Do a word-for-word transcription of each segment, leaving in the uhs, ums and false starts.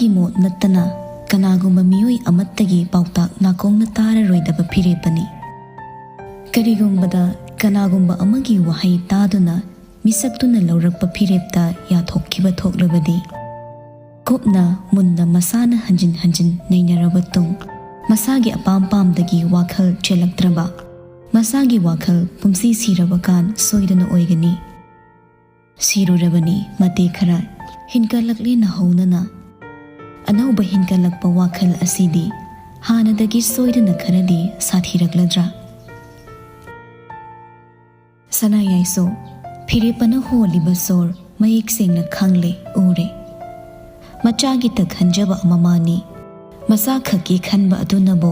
ꯃꯣꯠ ꯅꯠꯇꯅ ꯀꯅꯥꯒꯨꯝꯕ ꯃꯤꯑꯣꯏ ꯑꯃꯠꯇꯒꯤ ꯄꯥꯎꯇꯥꯛ ꯅꯥꯀꯣꯡꯅ ꯇꯥꯔꯔꯣꯏꯗꯕ ꯐꯤꯔꯦꯞꯄꯅꯤ꯫ ꯀꯔꯤꯒꯨꯝꯕꯗ ꯀꯅꯥꯒꯨꯝꯕ ꯑꯃꯒꯤ ꯋꯥꯍꯩ ꯇꯥꯗꯨꯅ ꯃꯤꯁꯛꯇꯨꯅ ꯂꯧꯔꯛꯄ ꯐꯤꯔꯦꯞꯇ ꯌꯥꯊꯣꯛꯈꯤꯕ ꯊꯣꯛꯂꯕꯗꯤ, ꯀꯨꯞꯅ ꯃꯨꯟꯅ ꯃꯁꯥꯅ ꯍꯟꯖꯤꯟ ꯍꯟꯖꯤꯟ ꯅꯩꯅꯔꯕ ꯇꯨꯡ, ꯃꯁꯥꯒꯤ ꯑꯄꯥꯝ ꯄꯥꯝꯗꯒꯤ ꯋꯥꯈꯜ ꯆꯦꯜꯂꯛꯇ꯭ꯔꯕ, ꯃꯁꯥꯒꯤ ꯋꯥꯈꯜ ꯄꯨꯝꯁꯤ ꯁꯤꯔꯕ ꯀꯥꯟ ꯁꯣꯏꯗꯅ ꯑꯣꯏꯒꯅꯤ꯫ ꯁꯤꯔꯨꯔꯕꯅꯤ ꯃꯇꯦꯛ ꯈꯔ꯫ ꯍꯤꯟꯀꯠꯂꯛꯂꯦ ꯅꯍꯧꯅꯅ꯫ ꯑꯅꯧꯕ ꯍꯤꯟꯀꯠꯂꯛꯄ ꯋꯥꯈꯜ ꯑꯁꯤꯗꯤ ꯍꯥꯟꯅꯗꯒꯤ ꯁꯣꯏꯗꯅ ꯈꯔꯗꯤ ꯁꯥꯊꯤꯔꯛꯂꯗ꯭ꯔꯥ? ꯁꯅꯥꯌꯥꯏꯁꯨ ꯐꯤꯔꯦꯞꯄꯅ ꯍꯣꯜꯂꯤꯕ ꯁꯣꯔ ꯃꯌꯦꯛ ꯁꯦꯡꯅ ꯈꯪꯂꯦ, ꯎꯔꯦ꯫ ꯃꯆꯥꯒꯤꯇ ꯈꯟꯖꯕ ꯃꯃꯥꯅꯤ꯫ ꯃꯆꯥ ꯈꯛꯀꯤ ꯈꯟꯕ ꯑꯗꯨꯅꯕꯨ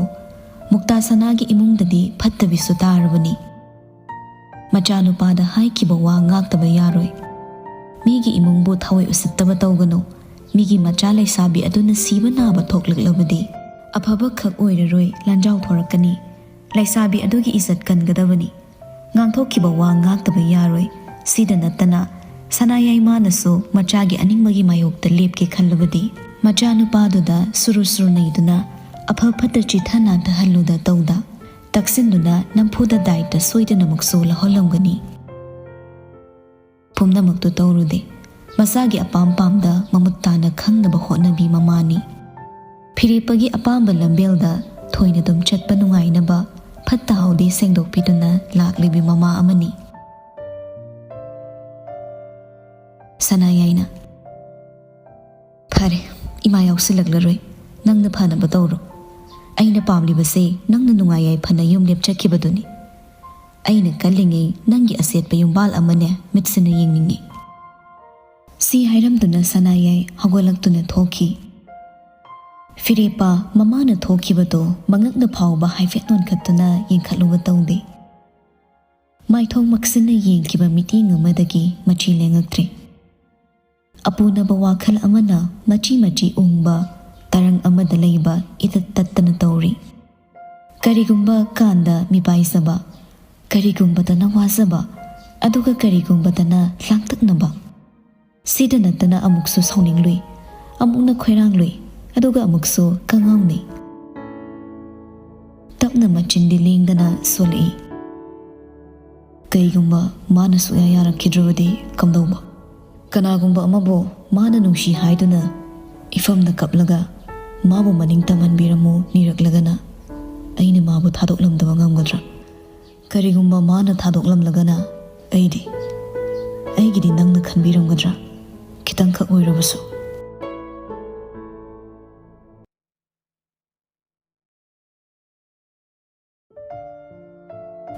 ꯃꯨꯛꯇꯥ ꯁꯅꯥꯒꯤ ꯏꯃꯨꯡꯗꯗꯤ ꯐꯠꯇꯕꯤꯁꯨ ꯇꯥꯔꯕꯅꯤ꯫ ꯃꯆꯥꯅꯨꯄꯥꯗ ꯍꯥꯏꯈꯤꯕ ꯋꯥ ꯉꯥꯛꯇꯕ ꯌꯥꯔꯣꯏ꯫ ꯃꯤꯒꯤ ꯏꯃꯨꯡꯕꯨ ꯊꯋꯥꯏ ꯎꯁꯤꯠꯇꯕ ꯇꯧꯒꯅꯨ꯫ ꯃꯤꯒꯤ ꯃꯆꯥ ꯂꯩꯁꯥꯕꯤ ꯑꯗꯨꯅ ꯁꯤꯕ ꯅꯥꯕ ꯊꯣꯛꯂꯛꯂꯕꯗꯤ ꯑꯐꯕ ꯈꯛ ꯑꯣꯏꯔꯔꯣꯏ, ꯂꯥꯟꯖꯥꯎ ꯊꯣꯔꯛꯀꯅꯤ꯫ ꯂꯩꯁꯥꯕꯤ ꯑꯗꯨꯒꯤ ꯏꯖꯠ ꯀꯟꯒꯗꯕꯅꯤ꯫ ꯉꯥꯡꯊꯣꯛꯈꯤꯕ ꯋꯥ ꯉꯥꯛꯇꯕ ꯌꯥꯔꯣꯏ꯫ ꯁꯤꯗ ꯅꯠꯇꯅ ꯁꯅꯥꯌꯥꯏꯃꯥꯅꯁꯨ ꯃꯆꯥꯒꯤ ꯑꯅꯤꯡꯕꯒꯤ ꯃꯥꯌꯣꯛꯇ ꯂꯦꯞꯀꯦ ꯈꯜꯂꯕꯗꯤ ꯃꯆꯥꯅꯨꯄꯥꯗꯨꯗ ꯁꯨꯔꯨ ꯁꯨꯔꯨ ꯅꯩꯗꯨꯅ ꯑꯐ ꯐꯠꯇ ꯆꯤꯊ ꯅꯥꯟꯊꯍꯜꯂꯨꯗ ꯇꯧꯗ ꯇꯛꯁꯤꯟꯗꯨꯅ ꯅꯝꯐꯨꯗ ꯗꯥꯏꯇ ꯁꯣꯏꯗꯅꯃꯛꯁꯨ ꯂꯧꯍꯜꯂꯝꯒꯅꯤ꯫ ꯄꯨꯝꯅꯃꯛꯇꯨ ꯇꯧꯔꯨꯗꯦ꯫ ꯃꯁꯥꯒꯤ ꯑꯄꯥꯝ ꯄꯥꯝꯗ ꯃꯃꯨꯠ ꯇꯥꯅ ꯈꯪꯅꯕ ꯍꯣꯠꯅꯕꯤ ꯃꯃꯥꯅꯤ꯫ ꯐꯤꯔꯦꯞꯄꯒꯤ ꯑꯄꯥꯝꯕ ꯂꯝꯕꯦꯜꯗ ꯊꯣꯏꯅ ꯑꯗꯨꯝ ꯆꯠꯄ ꯅꯨꯡꯉꯥꯏꯅꯕ ꯐꯠꯇ ꯍꯥꯎꯗꯤ ꯁꯦꯡꯗꯣꯛꯄꯤꯗꯨꯅ ꯂꯥꯛꯂꯤꯕꯤ ꯃꯃꯥ ꯑꯃꯅꯤ꯫ ꯁꯅꯥꯌꯥꯏꯅ, "ꯐꯔꯦ, ꯏꯃꯥ ꯌꯥꯎꯁꯤꯜꯂꯛꯂꯔꯣꯏ꯫ ꯅꯪꯅ ꯐꯅꯕ ꯇꯧꯔꯣ꯫ ꯑꯩꯅ ꯄꯥꯝꯂꯤꯕꯁꯦ ꯅꯪꯅ ꯅꯨꯡꯉꯥꯏ ꯌꯥꯏꯐꯅ ꯌꯨꯝ ꯂꯦꯞꯆꯈꯤꯕꯗꯨꯅꯤ꯫ ꯑꯩꯅ ꯀꯜꯂꯤꯉꯩ ꯅꯪꯒꯤ ꯑꯁꯦꯠꯄ ꯌꯨꯝꯕꯥꯜ ꯑꯃꯅꯦ ꯃꯤꯠꯁꯤꯅ ꯌꯦꯡꯅꯤꯡꯉꯤ꯫" ꯁꯤ ꯍꯥꯏꯔꯝꯗꯨꯅ ꯁꯅꯥꯌꯥꯏ ꯍꯧꯒꯠꯂꯛꯇꯨꯅ ꯊꯣꯛꯈꯤ꯫ ꯐꯤꯔꯦꯞꯄ ꯃꯃꯥꯅ ꯊꯣꯛꯈꯤꯕꯗꯣ ꯃꯉꯛꯅ ꯐꯥꯎꯕ ꯍꯥꯏꯐꯦꯠ ꯅꯣꯟꯈꯠꯇꯨꯅ ꯌꯦꯡꯈꯠꯂꯨꯕ ꯇꯧꯗꯦ꯫ ꯃꯥꯏꯊꯣꯡ ꯃꯛꯁꯤꯟꯅ ꯌꯦꯡꯈꯤꯕ ꯃꯤꯠꯌꯦꯡ ꯑꯃꯗꯒꯤ ꯃꯆꯤ ꯂꯦꯡꯉꯛꯇ꯭ꯔꯦ꯫ ꯑꯄꯨꯅꯕ ꯋꯥꯈꯜ ꯑꯃꯅ ꯃꯆꯤ ꯃꯆꯤ ꯎꯪꯕ ꯇꯔꯪ ꯑꯃꯗ ꯂꯩꯕ ꯏꯇꯠ ꯇꯠꯇꯅ ꯇꯧꯔꯤ꯫ ꯀꯔꯤꯒꯨꯝꯕ ꯀꯥꯟꯗ ꯃꯤꯄꯥꯏꯖꯕ, ꯀꯔꯤꯒꯨꯝꯕꯗꯅ ꯋꯥꯖꯕ, ꯑꯗꯨꯒ ꯀꯔꯤꯒꯨꯝꯕꯗꯅ ꯂꯥꯡꯇꯛꯅꯕ꯫ ꯁꯤꯗ ꯅꯠꯇꯅ ꯑꯃꯨꯛꯁꯨ ꯁꯥꯎꯅꯤꯡꯂꯨꯏ꯫ ꯑꯃꯨꯛꯅ ꯈꯣꯏꯔꯥꯡꯂꯨꯏ, ꯑꯗꯨꯒ ꯑꯃꯨꯛꯁꯨ ꯀꯉꯥꯎꯅꯩ꯫ ꯇꯞꯅ ꯃꯆꯤꯟꯗꯤ ꯂꯦꯡꯗꯅ ꯁꯣꯜꯂꯛꯏ꯫ ꯀꯩꯒꯨꯝꯕ ꯃꯥꯅ ꯁꯨꯛꯌꯥ ꯌꯥꯔꯛꯈꯤꯗ꯭ꯔꯕꯗꯤ ꯀꯝꯗꯧꯕ? ꯀꯅꯥꯒꯨꯝꯕ ꯑꯃꯕꯨ ꯃꯥꯅ ꯅꯨꯡꯁꯤ ꯍꯥꯏꯗꯨꯅ ꯏꯐꯝꯗ ꯀꯞꯂꯒ ꯃꯥꯕꯨ ꯃꯅꯤꯡ ꯇꯝꯍꯟꯕꯤꯔꯝꯃꯨ ꯅꯤꯔꯛꯂꯒꯅ ꯑꯩꯅ ꯃꯥꯕꯨ ꯊꯥꯗꯣꯛꯂꯝꯗꯕ ꯉꯝꯒꯗ꯭ꯔꯥ? ꯀꯔꯤꯒꯨꯝꯕ ꯃꯥꯅ ꯊꯥꯗꯣꯛꯂꯝꯂꯒꯅ ꯑꯩꯗꯤ, ꯑꯩꯒꯤꯗꯤ ꯅꯪꯅ ꯈꯟꯕꯤꯔꯝꯒꯗ꯭ꯔꯥ? ꯈꯤꯇꯪꯈꯛ ꯑꯣꯏꯔꯕꯁꯨ꯫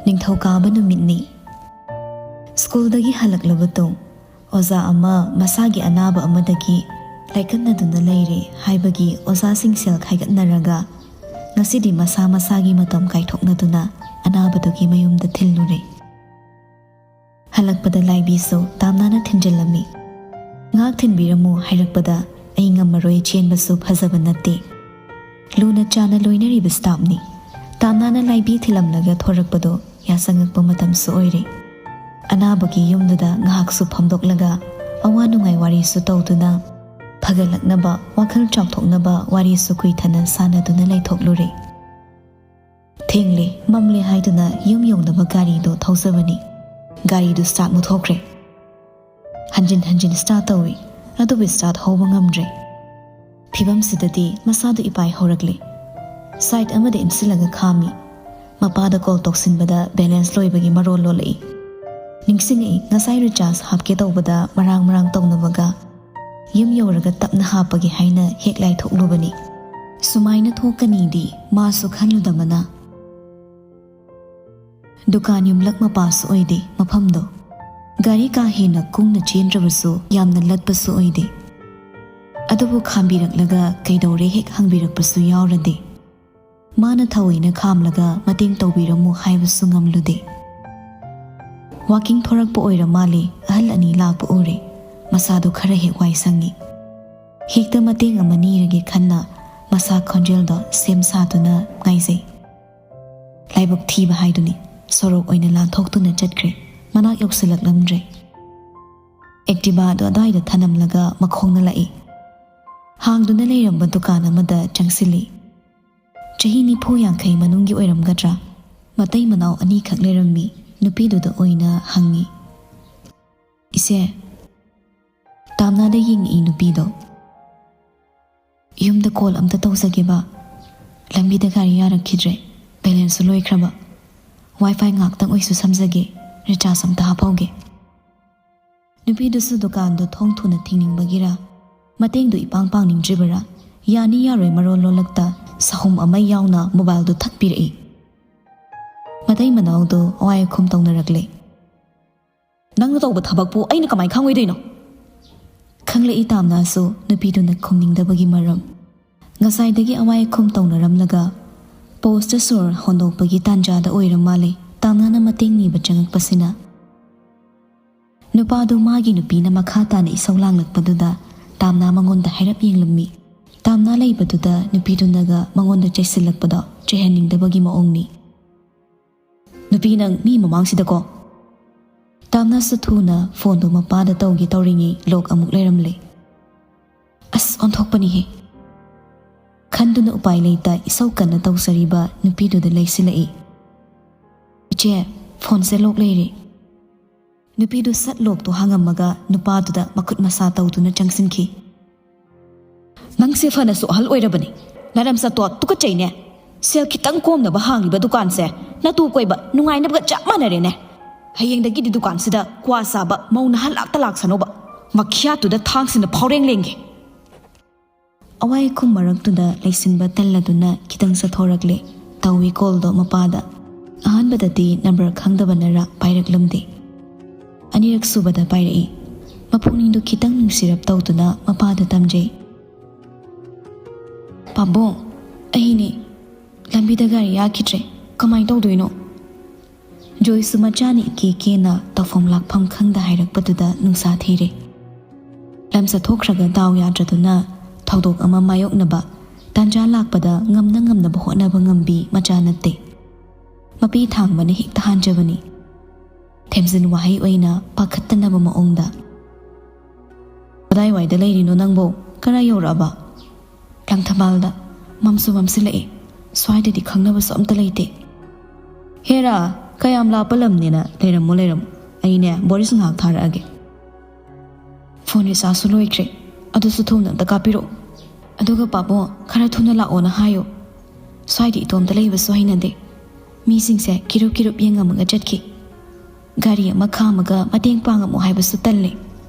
ꯅꯤꯡꯊꯧꯀꯥꯕ ꯅꯨꯃꯤꯠꯅꯤ꯫ ꯁ꯭ꯀꯨꯜꯗꯒꯤ ꯍꯜꯂꯛꯂꯕ ꯇꯨꯡ, ꯑꯣꯖꯥ ꯑꯃ ꯃꯁꯥꯒꯤ ꯑꯅꯥꯕ ꯑꯃꯗꯒꯤ ꯂꯥꯏꯀꯠꯅꯗꯨꯅ ꯂꯩꯔꯦ ꯍꯥꯏꯕꯒꯤ ꯑꯣꯖꯥꯁꯤꯡ ꯁꯦꯜ ꯈꯥꯏꯒꯠꯅꯔꯒ ꯉꯁꯤꯗꯤ ꯃꯁꯥ ꯃꯁꯥꯒꯤ ꯃꯇꯝ ꯀꯥꯏꯊꯣꯛꯅꯗꯨꯅ ꯑꯅꯥꯕꯗꯨꯒꯤ ꯃꯌꯨꯝꯗ ꯊꯤꯜꯂꯨꯔꯦ꯫ ꯍꯜꯂꯛꯄꯗ ꯂꯥꯏꯕꯤꯁꯨ ꯇꯥꯝꯅꯥꯅ ꯊꯤꯟꯖꯤꯜꯂꯝꯃꯤ꯫ ꯉꯥꯏꯍꯥꯛ ꯊꯤꯟꯕꯤꯔꯝꯃꯨ ꯍꯥꯏꯔꯛꯄꯗ ꯑꯩ ꯉꯝꯃꯔꯣꯏ, ꯆꯦꯟꯕꯁꯨ ꯐꯖꯕ ꯅꯠꯇꯦ꯫ ꯂꯨꯅ ꯆꯥꯟꯅ ꯂꯣꯏꯅꯔꯤꯕ ꯁ꯭ꯇꯥꯐꯅꯤ꯫ ꯇꯥꯝꯅꯥꯅ ꯂꯥꯏꯕꯤ ꯊꯤꯜꯂꯝꯂꯒ ꯊꯣꯔꯛꯄꯗꯣ ꯌꯥꯆꯪꯉꯛꯄ ꯃꯇꯝꯁꯨ ꯑꯣꯏꯔꯦ꯫ ꯑꯅꯥꯕꯒꯤ ꯌꯨꯝꯗꯨꯗ ꯉꯥꯏꯍꯥꯛꯁꯨ ꯐꯝꯗꯣꯛꯂꯒ ꯑꯋꯥ ꯅꯨꯡꯉꯥꯏ ꯋꯥꯔꯤꯁꯨ ꯇꯧꯗꯨꯅ ꯐꯒꯠꯂꯛꯅꯕ, ꯋꯥꯈꯜ ꯆꯥꯎꯊꯣꯛꯅꯕ ꯋꯥꯔꯤꯁꯨ ꯀꯨꯏꯊꯅ ꯁꯥꯟꯅꯗꯨꯅ ꯂꯩꯊꯣꯛꯂꯨꯔꯦ꯫ ꯊꯦꯡꯂꯦ, ꯃꯝꯂꯦ ꯍꯥꯏꯗꯨꯅ ꯌꯨꯝ ꯌꯧꯅꯕ ꯒꯥꯔꯤꯗꯣ ꯊꯧꯖꯕꯅꯤ꯫ ꯒꯥꯔꯤꯗꯨ ꯁ꯭ꯇꯥꯔꯠ ꯃꯨꯠꯊꯣꯛꯈ꯭ꯔꯦ꯫ ꯍꯟꯖꯤꯟ ꯍꯟꯖꯤꯟ ꯁ꯭ꯇꯥꯔꯠ ꯇꯧꯏ, ꯑꯗꯨꯕꯨ ꯁ꯭ꯇꯥꯔꯠ ꯍꯧꯕ ꯉꯝꯗ꯭ꯔꯦ꯫ ꯐꯤꯕꯝꯁꯤꯗꯗꯤ ꯃꯁꯥꯗꯨ ꯏꯄꯥꯏ ꯍꯧꯔꯛꯂꯦ꯫ ꯁꯥꯏꯠ ꯑꯃꯗ ꯏꯟꯁꯤꯜꯂꯒ ꯈꯥꯝꯃꯤ꯫ ꯃꯄꯥꯗ ꯀꯣꯜ ꯇꯧꯁꯤꯟꯕꯗ ꯕꯦꯂꯦꯟꯁ ꯂꯣꯏꯕꯒꯤ ꯃꯔꯣꯜ ꯂꯣꯜꯂꯛꯏ꯫ ꯅꯤꯡꯁꯤꯡꯉꯛꯏ, ꯉꯁꯥꯏ ꯔꯤꯆꯥꯔꯖ ꯍꯥꯞꯀꯦ ꯇꯧꯕꯗ ꯃꯔꯥꯡ ꯃꯔꯥꯡ ꯇꯧꯅꯕꯒ ꯌꯨꯝ ꯌꯧꯔꯒ ꯇꯞꯅ ꯍꯥꯞꯄꯒꯦ ꯍꯥꯏꯅ ꯍꯦꯛ ꯂꯥꯏꯊꯣꯛꯂꯨꯕꯅꯤ꯫ ꯁꯨꯃꯥꯏꯅ ꯊꯣꯛꯀꯅꯤꯗꯤ ꯃꯥꯁꯨ ꯈꯜꯂꯨꯗꯕꯅ꯫ ꯗꯨꯀꯥꯟ ꯌꯨꯝꯂꯛ ꯃꯄꯥꯁꯨ ꯑꯣꯏꯗꯦ ꯃꯐꯝꯗꯣ꯫ ꯒꯥꯔꯤ ꯀꯥ ꯍꯦꯟꯅ ꯀꯨꯡꯅ ꯆꯦꯟꯗ꯭ꯔꯕꯁꯨ ꯌꯥꯝꯅ ꯂꯠꯄꯁꯨ ꯑꯣꯏꯗꯦ꯫ ꯑꯗꯨꯕꯨ ꯈꯥꯝꯕꯤꯔꯛꯂꯒ ꯀꯩꯗꯧꯔꯦ ꯍꯦꯛ ꯍꯪꯕꯤꯔꯛꯄꯁꯨ ꯌꯥꯎꯔꯗꯦ꯫ ꯃꯥꯅ ꯊꯑꯣꯏꯅ ꯈꯥꯝꯂꯒ ꯃꯇꯦꯡ ꯇꯧꯕꯤꯔꯝꯃꯨ ꯍꯥꯏꯕꯁꯨ ꯉꯝꯂꯨꯗꯦ꯫ ꯋꯥꯀꯤꯡ ꯊꯣꯔꯛꯄ ꯑꯣꯏꯔ ꯃꯥꯜꯂꯦ, ꯑꯍꯜ ꯑꯅꯤ ꯂꯥꯛꯄ ꯎꯔꯦ꯫ ꯃꯁꯥꯗꯣ ꯈꯔ ꯍꯦꯛ ꯋꯥꯏ ꯁꯪꯉꯤ꯫ ꯍꯦꯛꯇ ꯃꯇꯦꯡ ꯑꯃ ꯅꯤꯔꯒꯦ ꯈꯟꯅ ꯃꯁꯥ ꯈꯣꯟꯖꯦꯜꯗꯣ ꯁꯦꯝ ꯁꯥꯗꯨꯅ ꯉꯥꯏꯖꯩ꯫ ꯂꯥꯏꯕꯛ ꯊꯤꯕ ꯍꯥꯏꯗꯨꯅꯤ, ꯁꯣꯔꯣꯛ ꯑꯣꯏꯅ ꯂꯥꯟꯊꯣꯛꯇꯨꯅ ꯆꯠꯈ꯭ꯔꯦ꯫ ꯃꯅꯥꯛ ꯌꯧꯁꯤꯜꯂꯛꯂꯝꯗ꯭ꯔꯦ꯫ ꯑꯦꯛꯇꯤꯚꯥꯗꯣ ꯑꯗ꯭ꯋꯥꯏꯗ ꯊꯅꯝꯂꯒ ꯃꯈꯣꯡꯅ ꯂꯥꯛꯏ꯫ ꯍꯥꯡꯗꯨꯅ ꯂꯩꯔꯝꯕ ꯗꯨꯀꯥꯟ ꯑꯃꯗ ꯆꯪꯁꯤꯜꯂꯤ꯫ ꯆꯍꯤ ꯅꯤꯐꯨ ꯌꯥꯡꯈꯩ ꯃꯅꯨꯡꯒꯤ ꯑꯣꯏꯔꯝꯒꯗ꯭ꯔꯥ? ꯃꯇꯩ ꯃꯅꯥꯎ ꯑꯅꯤꯈꯛ ꯂꯩꯔꯝꯃꯤ꯫ ꯅꯨꯄꯤꯗꯨꯗ ꯑꯣꯏꯅ ꯍꯪꯉꯤ, "ꯏꯆꯦ?" ꯇꯥꯝꯅꯥꯗ ꯌꯦꯡꯉꯛꯏ ꯅꯨꯄꯤꯗꯣ꯫ "ꯌꯨꯝꯗ ꯀꯣꯜ ꯑꯝꯇ ꯇꯧꯖꯒꯦꯕ꯫ ꯂꯝꯕꯤꯗ ꯒꯥꯔꯤ ꯌꯥꯔꯛꯈꯤꯗ꯭ꯔꯦ꯫ ꯕꯦꯂꯦꯟꯁꯁꯨ ꯂꯣꯏꯈ꯭ꯔꯕ꯫ ꯋꯥꯏ ꯐꯥꯏ ꯉꯥꯛꯇꯪ ꯑꯣꯏꯁꯨ ꯁꯝꯖꯒꯦ꯫ ꯔꯤꯆꯥꯔꯖ ꯑꯝꯇ ꯍꯥꯞꯍꯧꯒꯦ꯫" ꯅꯨꯄꯤꯗꯨꯁꯨ ꯗꯨꯀꯥꯟꯗꯣ ꯊꯣꯡ ꯊꯨꯅ ꯊꯤꯡꯅꯤꯡꯕꯒꯤꯔ, ꯃꯇꯦꯡꯗꯨ ꯏꯄꯥꯡ ꯄꯥꯡꯅꯤꯡꯗ꯭ꯔꯤꯕꯔꯥ, ꯌꯥꯅꯤ ꯌꯥꯔꯣꯏ ꯃꯔꯣꯜ ꯂꯣꯜꯂꯛꯇ ꯁꯍꯨꯝ ꯑꯃ ꯌꯥꯎꯅ ꯃꯣꯕꯥꯏꯜꯗꯨ ꯊꯠꯄꯤꯔꯛꯏ꯫ ꯃꯇꯩ ꯃꯅꯥꯎꯗꯨ ꯑꯋꯥꯏ ꯑꯈꯨꯝ ꯇꯧꯅꯔꯛꯂꯦ꯫ "ꯅꯪꯅ ꯇꯧꯕ ꯊꯕꯛꯄꯨ ꯑꯩꯅ ꯀꯃꯥꯏ ꯈꯪꯉꯣꯏꯗꯣꯏꯅꯣ?" ꯈꯪꯂꯛꯏ ꯇꯥꯝꯅꯥꯁꯨ ꯅꯨꯄꯤꯗꯨꯅ ꯈꯨꯝꯅꯤꯡꯗꯕꯒꯤ ꯃꯔꯝ꯫ ꯉꯁꯥꯏꯗꯒꯤ ꯑꯋꯥꯏ ꯑꯈꯨꯝ ꯇꯧꯅꯔꯝꯂꯒ ꯄꯣꯁꯇ ꯁꯣꯔ ꯍꯣꯟꯗꯣꯛꯄꯒꯤ ꯇꯥꯟꯖꯥꯗ ꯑꯣꯏꯔ ꯃꯥꯜꯂꯦ ꯇꯥꯝꯅꯥꯅ ꯃꯇꯦꯡ ꯅꯤꯕ ꯆꯪꯉꯛꯄꯁꯤꯅ꯫ ꯅꯨꯄꯥꯗꯨ ꯃꯥꯒꯤ ꯅꯨꯄꯤꯅ ꯃꯈꯥ ꯇꯥꯅ ꯏꯁꯧ ꯂꯥꯡꯂꯛꯄꯗꯨꯗ ꯇꯥꯝꯅꯥ ꯃꯉꯣꯟꯗ ꯍꯥꯏꯔꯞ ꯌꯦꯡꯂꯝꯃꯤ꯫ ꯇꯥꯝꯅꯥ ꯂꯩꯕꯗꯨꯗ ꯅꯨꯄꯤꯗꯨꯅꯒ ꯃꯉꯣꯟꯗ ꯆꯩꯁꯤꯜꯂꯛꯄꯗꯣ ꯆꯩꯍꯟꯅꯤꯡꯗꯕꯒꯤ ꯃꯑꯣꯡꯅꯤ꯫ "ꯅꯨꯄꯤ, ꯅꯪ ꯃꯤ ꯃꯃꯥꯡꯁꯤꯗꯀꯣ!" ꯇꯥꯝꯅꯥꯁꯨ ꯊꯨꯅ ꯐꯣꯟꯗꯨ ꯃꯄꯥꯗ ꯇꯧꯒꯦ ꯇꯧꯔꯤꯉꯩ ꯂꯣꯛ ꯑꯃꯨꯛ ꯂꯩꯔꯝꯂꯦ꯫ "ꯑꯁ, ꯑꯣꯟꯊꯣꯛꯄꯅꯤꯍꯦ!" ꯈꯟꯗꯨꯅ ꯎꯄꯥꯏ ꯂꯩꯇ ꯏꯁꯧ ꯀꯟꯅ ꯇꯧꯖꯔꯤꯕ ꯅꯨꯄꯤꯗꯨꯗ ꯂꯩꯁꯤꯜꯂꯛꯏ꯫ "ꯏꯆꯦ, ꯐꯣꯟꯁꯦ ꯂꯣꯛ ꯂꯩꯔꯦ꯫" ꯅꯨꯄꯤꯗꯨ ꯁꯠ ꯂꯣꯛꯇꯨ ꯍꯥꯡꯉꯝꯃꯒ ꯅꯨꯄꯥꯗꯨꯗ ꯃꯈꯨꯠ ꯃꯁꯥ ꯇꯧꯗꯨꯅ ꯆꯪꯁꯤꯟꯈꯤ꯫ "ꯅꯪꯁꯦ ꯐꯅꯁꯨ ꯑꯍꯜ ꯑꯣꯏꯔꯕꯅꯤ, ꯅꯔꯝ ꯆꯠꯇꯣ ꯇꯨꯀꯠꯆꯩꯅꯦ꯫ ꯁꯦꯜ ꯈꯤꯇꯪ ꯀꯣꯝꯅꯕ ꯍꯥꯡꯂꯤꯕ ꯗꯨꯀꯥꯟꯁꯦ ꯅꯇꯨ ꯀꯣꯏꯕ ꯅꯨꯡꯉꯥꯏꯅꯕꯒ ꯆꯞ ꯃꯥꯟꯅꯔꯦꯅꯦ꯫ ꯍꯌꯦꯡꯗꯒꯤꯗꯤ ꯗꯨꯀꯥꯟꯁꯤꯗ ꯀ꯭ꯋꯥ ꯆꯥꯕ ꯃꯧ ꯅꯍꯥ ꯂꯥꯛꯇ ꯂꯥꯛꯁꯅꯣꯕ꯫ ꯃꯈꯤꯌꯥꯠꯇꯨꯗ ꯊꯥꯡꯁꯤꯅ ꯐꯥꯎꯔꯦꯡ ꯂꯦꯡꯒꯦ꯫" ꯑꯋꯥꯏ ꯈꯨꯝ ꯃꯔꯛꯇꯨꯗ ꯂꯩꯁꯤꯟꯕ ꯇꯜꯂꯗꯨꯅ ꯈꯤꯇꯪ ꯆꯠꯊꯣꯔꯛꯂꯦ꯫ ꯇꯧꯏ ꯀꯣꯜꯗꯣ ꯃꯄꯥꯗ꯫ ꯑꯍꯥꯟꯕꯗꯗꯤ ꯅꯝꯕꯔ ꯈꯪꯗꯕꯅꯔ ꯄꯥꯏꯔꯛꯂꯝꯗꯦ꯫ ꯑꯅꯤꯔꯛ ꯁꯨꯕꯗ ꯄꯥꯏꯔꯛꯏ꯫ ꯃꯄꯨꯛꯅꯤꯡꯗꯨ ꯈꯤꯇꯪ ꯅꯨꯡꯁꯤꯔꯞ ꯇꯧꯗꯨꯅ ꯃꯄꯥꯗ ꯇꯝꯖꯩ꯫ "ꯄꯥꯕꯨꯡ, ꯑꯩꯅꯦ꯫ ꯂꯝꯕꯤꯗ ꯒꯥꯔꯤ ꯌꯥꯈꯤꯗ꯭ꯔꯦ꯫ ꯀꯃꯥꯏꯅ ꯇꯧꯗꯣꯏꯅꯣ?" ꯖꯣꯏꯁꯨ ꯃꯆꯥꯅ ꯏꯀꯦ ꯀꯦꯅ ꯇꯧꯐꯝ ꯂꯥꯛꯐꯝ ꯈꯪꯗ ꯍꯥꯏꯔꯛꯄꯗꯨꯗ ꯅꯨꯡꯁꯥ ꯊꯤꯔꯦ꯫ ꯂꯝ ꯆꯠꯊꯣꯛꯈ꯭ꯔꯒ ꯗꯥꯎ ꯌꯥꯗ꯭ꯔꯗꯨꯅ ꯊꯧꯗꯣꯛ ꯑꯃ ꯃꯥꯌꯣꯛꯅꯕ ꯇꯥꯟꯖꯥ ꯂꯥꯛꯄꯗ ꯉꯝꯅ ꯉꯝꯅꯕ ꯍꯣꯠꯅꯕ ꯉꯝꯕꯤ ꯃꯆꯥ ꯅꯠꯇꯦ꯫ ꯃꯄꯤ ꯊꯥꯡꯕꯅ ꯍꯦꯛꯇ ꯍꯥꯟꯖꯕꯅꯤ꯫ ꯊꯦꯝꯖꯤꯟ ꯋꯥꯍꯩ ꯑꯣꯏꯅ ꯄꯥꯈꯠꯇꯅꯕ ꯃꯑꯣꯡꯗ, "ꯀꯗꯥꯏꯋꯥꯏꯗ ꯂꯩꯔꯤꯅꯣ ꯅꯪꯕꯣ? ꯀꯔꯥꯏ ꯌꯧꯔꯛꯑꯕ? ꯂꯪꯊꯕꯥꯜꯗ꯫ ꯃꯝꯁꯨ ꯃꯝꯁꯤꯜꯂꯛꯑꯦ꯫ ꯁ꯭ꯋꯥꯏꯗꯗꯤ ꯈꯪꯅꯕꯁꯨ ꯑꯝꯇ ꯂꯩꯇꯦ꯫ ꯍꯦꯔꯥ, ꯀꯌꯥꯝ ꯂꯥꯞꯄ ꯂꯝꯅꯦꯅ ꯂꯩꯔꯝꯃꯣ, ꯂꯩꯔꯝꯃꯣ꯫ ꯑꯩꯅꯦ ꯕꯣꯔꯤꯁ ꯉꯥꯏꯍꯥꯛ ꯊꯥꯔꯛꯑꯒꯦ꯫ ꯐꯣꯟ ꯔꯤꯆꯥꯔꯖꯁꯨ ꯂꯣꯏꯈ꯭ꯔꯦ꯫ ꯑꯗꯨꯁꯨ ꯊꯨꯅ ꯑꯝꯇ ꯀꯥꯞꯄꯤꯔꯛꯑꯣ꯫ ꯑꯗꯨꯒ ꯄꯥꯕꯨꯡ, ꯈꯔ ꯊꯨꯅ ꯂꯥꯛꯑꯣꯅ ꯍꯥꯏꯌꯣ꯫ ꯁ꯭ꯋꯥꯏꯗ ꯏꯇꯣꯝꯇ ꯂꯩꯕꯁꯨ ꯍꯩꯅꯗꯦ꯫ ꯃꯤꯁꯤꯡꯁꯦ ꯀꯤꯔꯨꯞ ꯀꯤꯔꯨꯞ ꯌꯦꯡꯉꯝꯃꯒ ꯆꯠꯈꯤ꯫ ꯒꯥꯔꯤ ꯑꯃ ꯈꯥꯝꯃꯒ ꯃꯇꯦꯡ ꯄꯥꯡꯉꯝꯃꯣ ꯍꯥꯏꯕꯁꯨ ꯇꯜꯂꯦ꯫